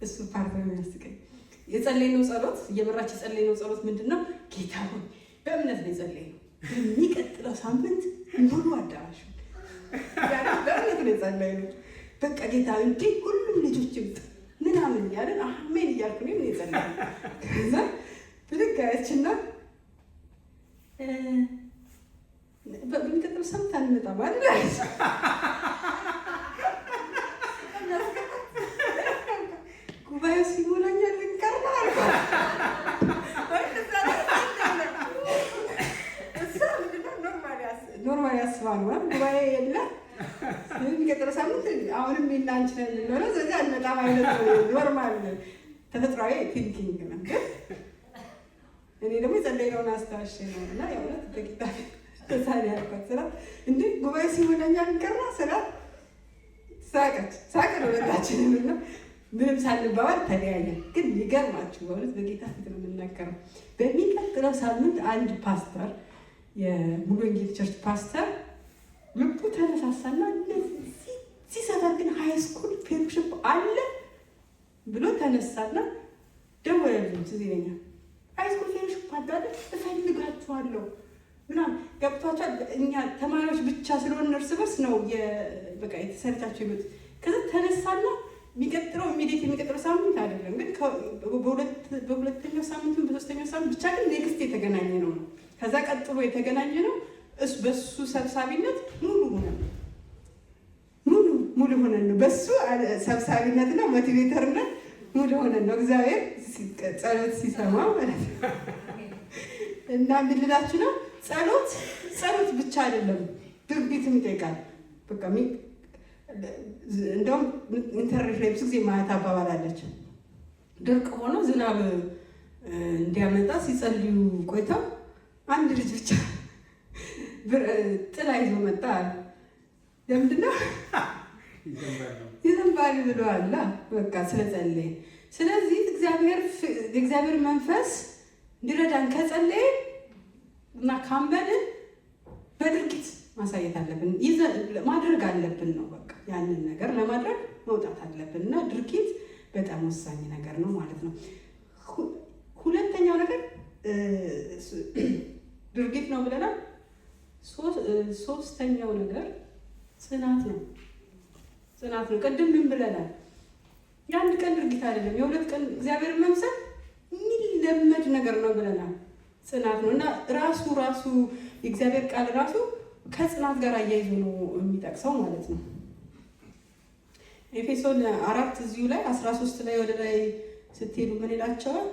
እሱ part ነው የሚያስቀኝ። የጸለይነው ጸሎት፣ እየመራች የጸለይነው ጸሎት ምንድን ነው? ጌታ ሆይ፣ በእምነት ነው የጸለይነው። በሚቀጥለው ሳምንት ሙሉ አዳራሹ፣ በእምነት ነው የጸለይነው። በቃ ጌታ እንዲህ ሁሉም ልጆች ይምጡ ምናምን እያለን አሜን እያልኩ ነው የጸለይነው። ከዛ ብድግ አለችና በሚቀጥለው ሳምንት አንመጣም አይደል አለች። ጉባኤው ሲሞላኛ ልንቀር ነው አልኳት። Normal ያስባ ነው፣ ጉባኤ የለ፣ የሚቀጥለው ሳምንት አሁንም እኔና አንቺ ነን የምንሆነው፣ ስለዚህ አንመጣም አይነት normal ተፈጥሯዊ thinking ነው። ግን እኔ ደግሞ የጸለይነውን አስታውሼ ነው። እና የእውነት በጌታ ተሳሪ ያልኳት ስላት እንዴ ጉባኤ ሲሞላኛ ልንቀር ነው ስላት ሳቀች። ሳቅን ሁለታችንም እና ምንም ሳንባባል ተለያየን። ግን ሊገርማችሁ በእውነት በጌታ ፊት ነው የምናገረው። በሚቀጥለው ሳምንት አንድ ፓስተር፣ የሙሉ ወንጌል church ፓስተር ልቡ ተነሳሳና እዚህ ሰፈር ግን high school fellowship አለ ብሎ ተነሳና ደወለልኝ። ትዝ ይለኛል። High school fellowship አለ አይደል? እፈልጋችኋለሁ ምናምን ገብቷቸዋል። እኛ ተማሪዎች ብቻ ስለሆነ እርስ በርስ ነው በቃ የተሰረቻቸው የመጡት። ከዛ ተነሳና የሚቀጥለው immediate የሚቀጥለው ሳምንት አይደለም ግን በሁለተኛው ሳምንት፣ በሶስተኛው ሳምንት፣ ብቻ ግን next የተገናኘ ነው። ከዛ ቀጥሎ የተገናኘ ነው። በሱ ሰብሳቢነት ሙሉ ሆነ፣ ሙሉ ሙሉ ሆነን ነው። በሱ ሰብሳቢነትና motivator ነት ሙሉ ሆነን ነው። እግዚአብሔር ጸሎት ሲሰማ ማለት ነው። እና ምን ልላችሁ ነው? ጸሎት ጸሎት ብቻ አይደለም፣ ድርጊትም ይጠይቃል። በቃ እንደውም ኢንተርኔት ላይ ብዙ ጊዜ ማየት አባባል አለች። ድርቅ ሆኖ ዝናብ እንዲያመጣ ሲጸልዩ ቆይተው አንድ ልጅ ብቻ ጥላ ይዞ መጣ አሉ። ለምንድን ነው? ይዘንባል ብለዋል። በቃ ስለጸለየ። ስለዚህ የእግዚአብሔር መንፈስ እንዲረዳን ከጸለየ እና ካመንን በድርጊት ማሳየት አለብን፣ ማድረግ አለብን ነው። በቃ ያንን ነገር ለማድረግ መውጣት አለብን እና ድርጊት በጣም ወሳኝ ነገር ነው ማለት ነው። ሁለተኛው ነገር ድርጊት ነው ብለናል። ሶስተኛው ነገር ጽናት ነው። ጽናት ነው። ቅድም ምን ብለናል? የአንድ ቀን ድርጊት አይደለም፣ የሁለት ቀን፣ እግዚአብሔር መምሰል የሚለመድ ነገር ነው ብለናል። ጽናት ነው። እና ራሱ ራሱ የእግዚአብሔር ቃል ራሱ ከጽናት ጋር አያይዞ ነው የሚጠቅሰው ማለት ነው። ኤፌሶን 4 እዚሁ ላይ 13 ላይ ወደ ላይ ስትሄዱ ምን ይላቸዋል?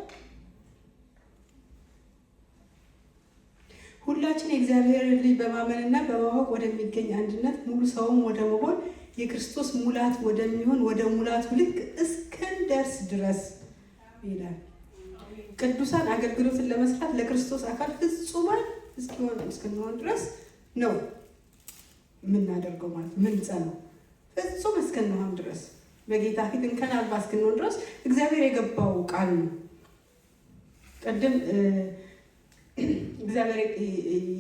ሁላችን የእግዚአብሔር ልጅ በማመንና በማወቅ ወደሚገኝ አንድነት፣ ሙሉ ሰውም ወደ መሆን፣ የክርስቶስ ሙላት ወደሚሆን ወደ ሙላቱ ልክ እስክንደርስ ድረስ ይላል። ቅዱሳን አገልግሎትን ለመስራት ለክርስቶስ አካል ፍጹማን እስኪሆን እስክንሆን ድረስ ነው። የምናደርገው ማለት ነው። ምንጸናው ፍጹም እስክንሆን ድረስ፣ በጌታ ፊት እንከን አልባ እስክንሆን ድረስ እግዚአብሔር የገባው ቃል ነው። ቅድም እግዚአብሔር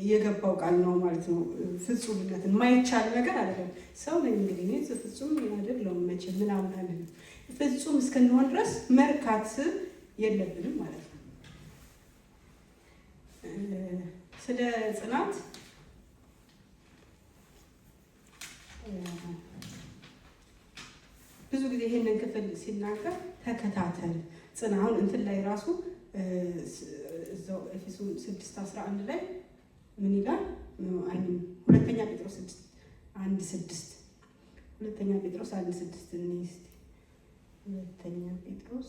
የገባው ቃል ነው ማለት ነው። ፍጹምነትን የማይቻል ነገር አይደለም። ሰው ነኝ እንግዲህ እኔ ፍጹም አይደለሁም መቼም ምናምን አልልም። ፍጹም እስክንሆን ድረስ መርካት የለብንም ማለት ነው። ስለ ጽናት ብዙ ጊዜ ይሄንን ክፍል ሲናገር ተከታተል ጽና። አሁን እንትን ላይ ራሱ እዛው ኤፌሶን 6:11 ላይ ምን ይላል? I mean ሁለተኛ ጴጥሮስ 6:1-6፣ ሁለተኛ ጴጥሮስ 1:6 እንይ እስቲ። ሁለተኛ ጴጥሮስ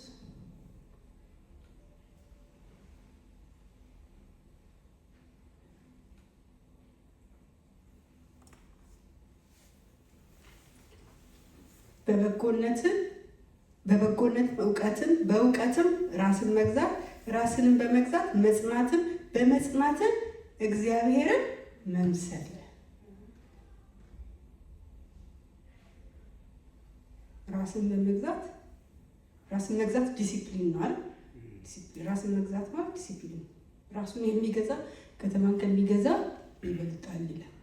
በበጎነት እውቀትን፣ በእውቀትም ራስን መግዛት፣ ራስንም በመግዛት መጽናትን፣ በመጽናትን እግዚአብሔርን መምሰል። ራስን በመግዛት፣ ራስን መግዛት ዲሲፕሊን ነው አይደል? ራስን መግዛት ማለት ዲሲፕሊን፣ ራሱን የሚገዛ ከተማን ከሚገዛ ይበልጣል ይላል።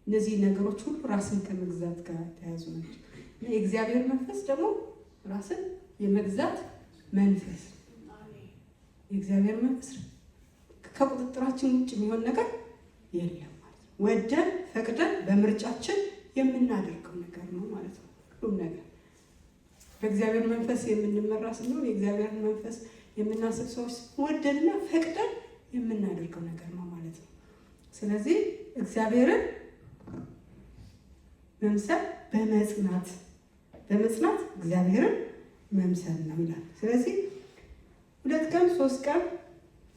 እነዚህ ነገሮች ሁሉ ራስን ከመግዛት ጋር የተያያዙ ናቸው። እና የእግዚአብሔር መንፈስ ደግሞ ራስን የመግዛት መንፈስ። የእግዚአብሔር መንፈስ ከቁጥጥራችን ውጭ የሚሆን ነገር የለም ማለት ነው። ወደን ፈቅደን በምርጫችን የምናደርገው ነገር ነው ማለት ነው። ሁሉም ነገር በእግዚአብሔር መንፈስ የምንመራ ስንሆን፣ የእግዚአብሔርን መንፈስ የምናስብ ሰዎች ወደንና ፈቅደን የምናደርገው ነገር ነው ማለት ነው። ስለዚህ እግዚአብሔርን መምሰል በመጽናት፣ በመጽናት እግዚአብሔርን መምሰል ነው ይላል። ስለዚህ 2 ቀን፣ 3 ቀን፣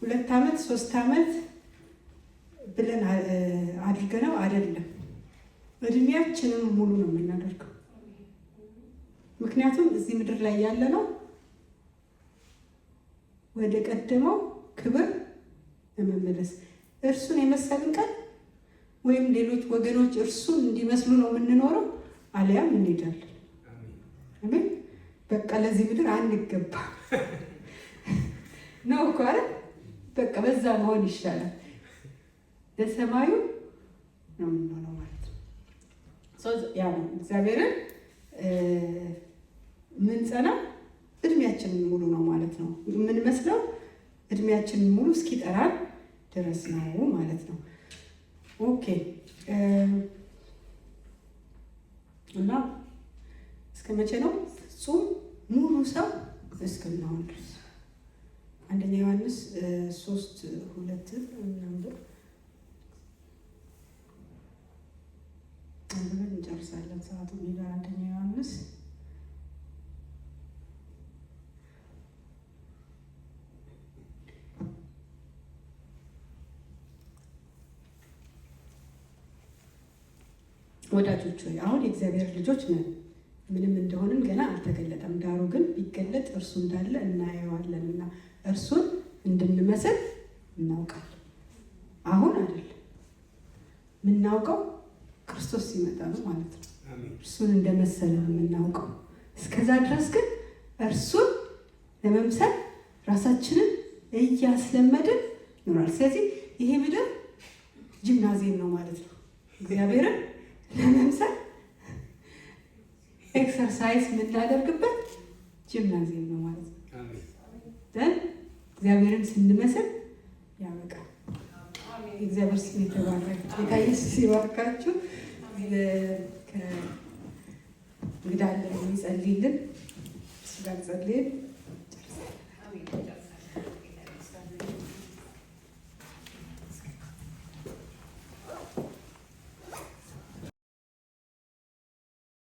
2 ዓመት፣ 3 ዓመት ብለን አድርገነው አይደለም። እድሜያችንን ሙሉ ነው የምናደርገው። ምክንያቱም እዚህ ምድር ላይ ያለ ነው ወደ ቀደመው ክብር ለመመለስ እርሱን የመሰልን ቀን ወይም ሌሎች ወገኖች እርሱን እንዲመስሉ ነው የምንኖረው፣ አሊያም እንሄዳለን። አሜን። በቃ ለዚህ ምድር አንገባ ነው እኮ አይደል? በቃ በዛ መሆን ይሻላል። ለሰማዩ ነው የምንሆነው ማለት ነው። ያ ነው እግዚአብሔርን ምንጸና እድሜያችንን ሙሉ ነው ማለት ነው። የምንመስለው እድሜያችንን ሙሉ እስኪጠራን ድረስ ነው ማለት ነው። Okay፣ እና እስከ መቼ ነው? ፍጹም ሙሉ ሰው እስክንሆን ድረስ። አንደኛ ዮሐንስ 3:2 እናንብብ፣ አንብበን እንጨርሳለን። ሰዓቱ ይላል። አንደኛ ዮሐንስ ወዳጆች ሆይ፣ አሁን የእግዚአብሔር ልጆች ነን፣ ምንም እንደሆንን ገና አልተገለጠም። ዳሩ ግን ቢገለጥ እርሱ እንዳለ እናየዋለንና እርሱን እንድንመስል እናውቃለን። አሁን አይደለም የምናውቀው፣ ክርስቶስ ሲመጣ ነው ማለት ነው። እርሱን እንደመሰለ ነው የምናውቀው። እስከዛ ድረስ ግን እርሱን ለመምሰል ራሳችንን እያስለመድን ይኖራል። ስለዚህ ይሄ ምድር ጂምናዚየም ነው ማለት ነው። እግዚአብሔርን ለመምሰል exercise የምናደርግበት ጂምናዚየም ነው ማለት ነው። Then እግዚአብሔርን ስንመስል ያበቃል። እግዚአብሔር ስም የተባረከ። ጌታ ኢየሱስ ይባርካችሁ። እንግዳ አለ የሚጸልይልን፣ እሱ ጋር ጸልይን።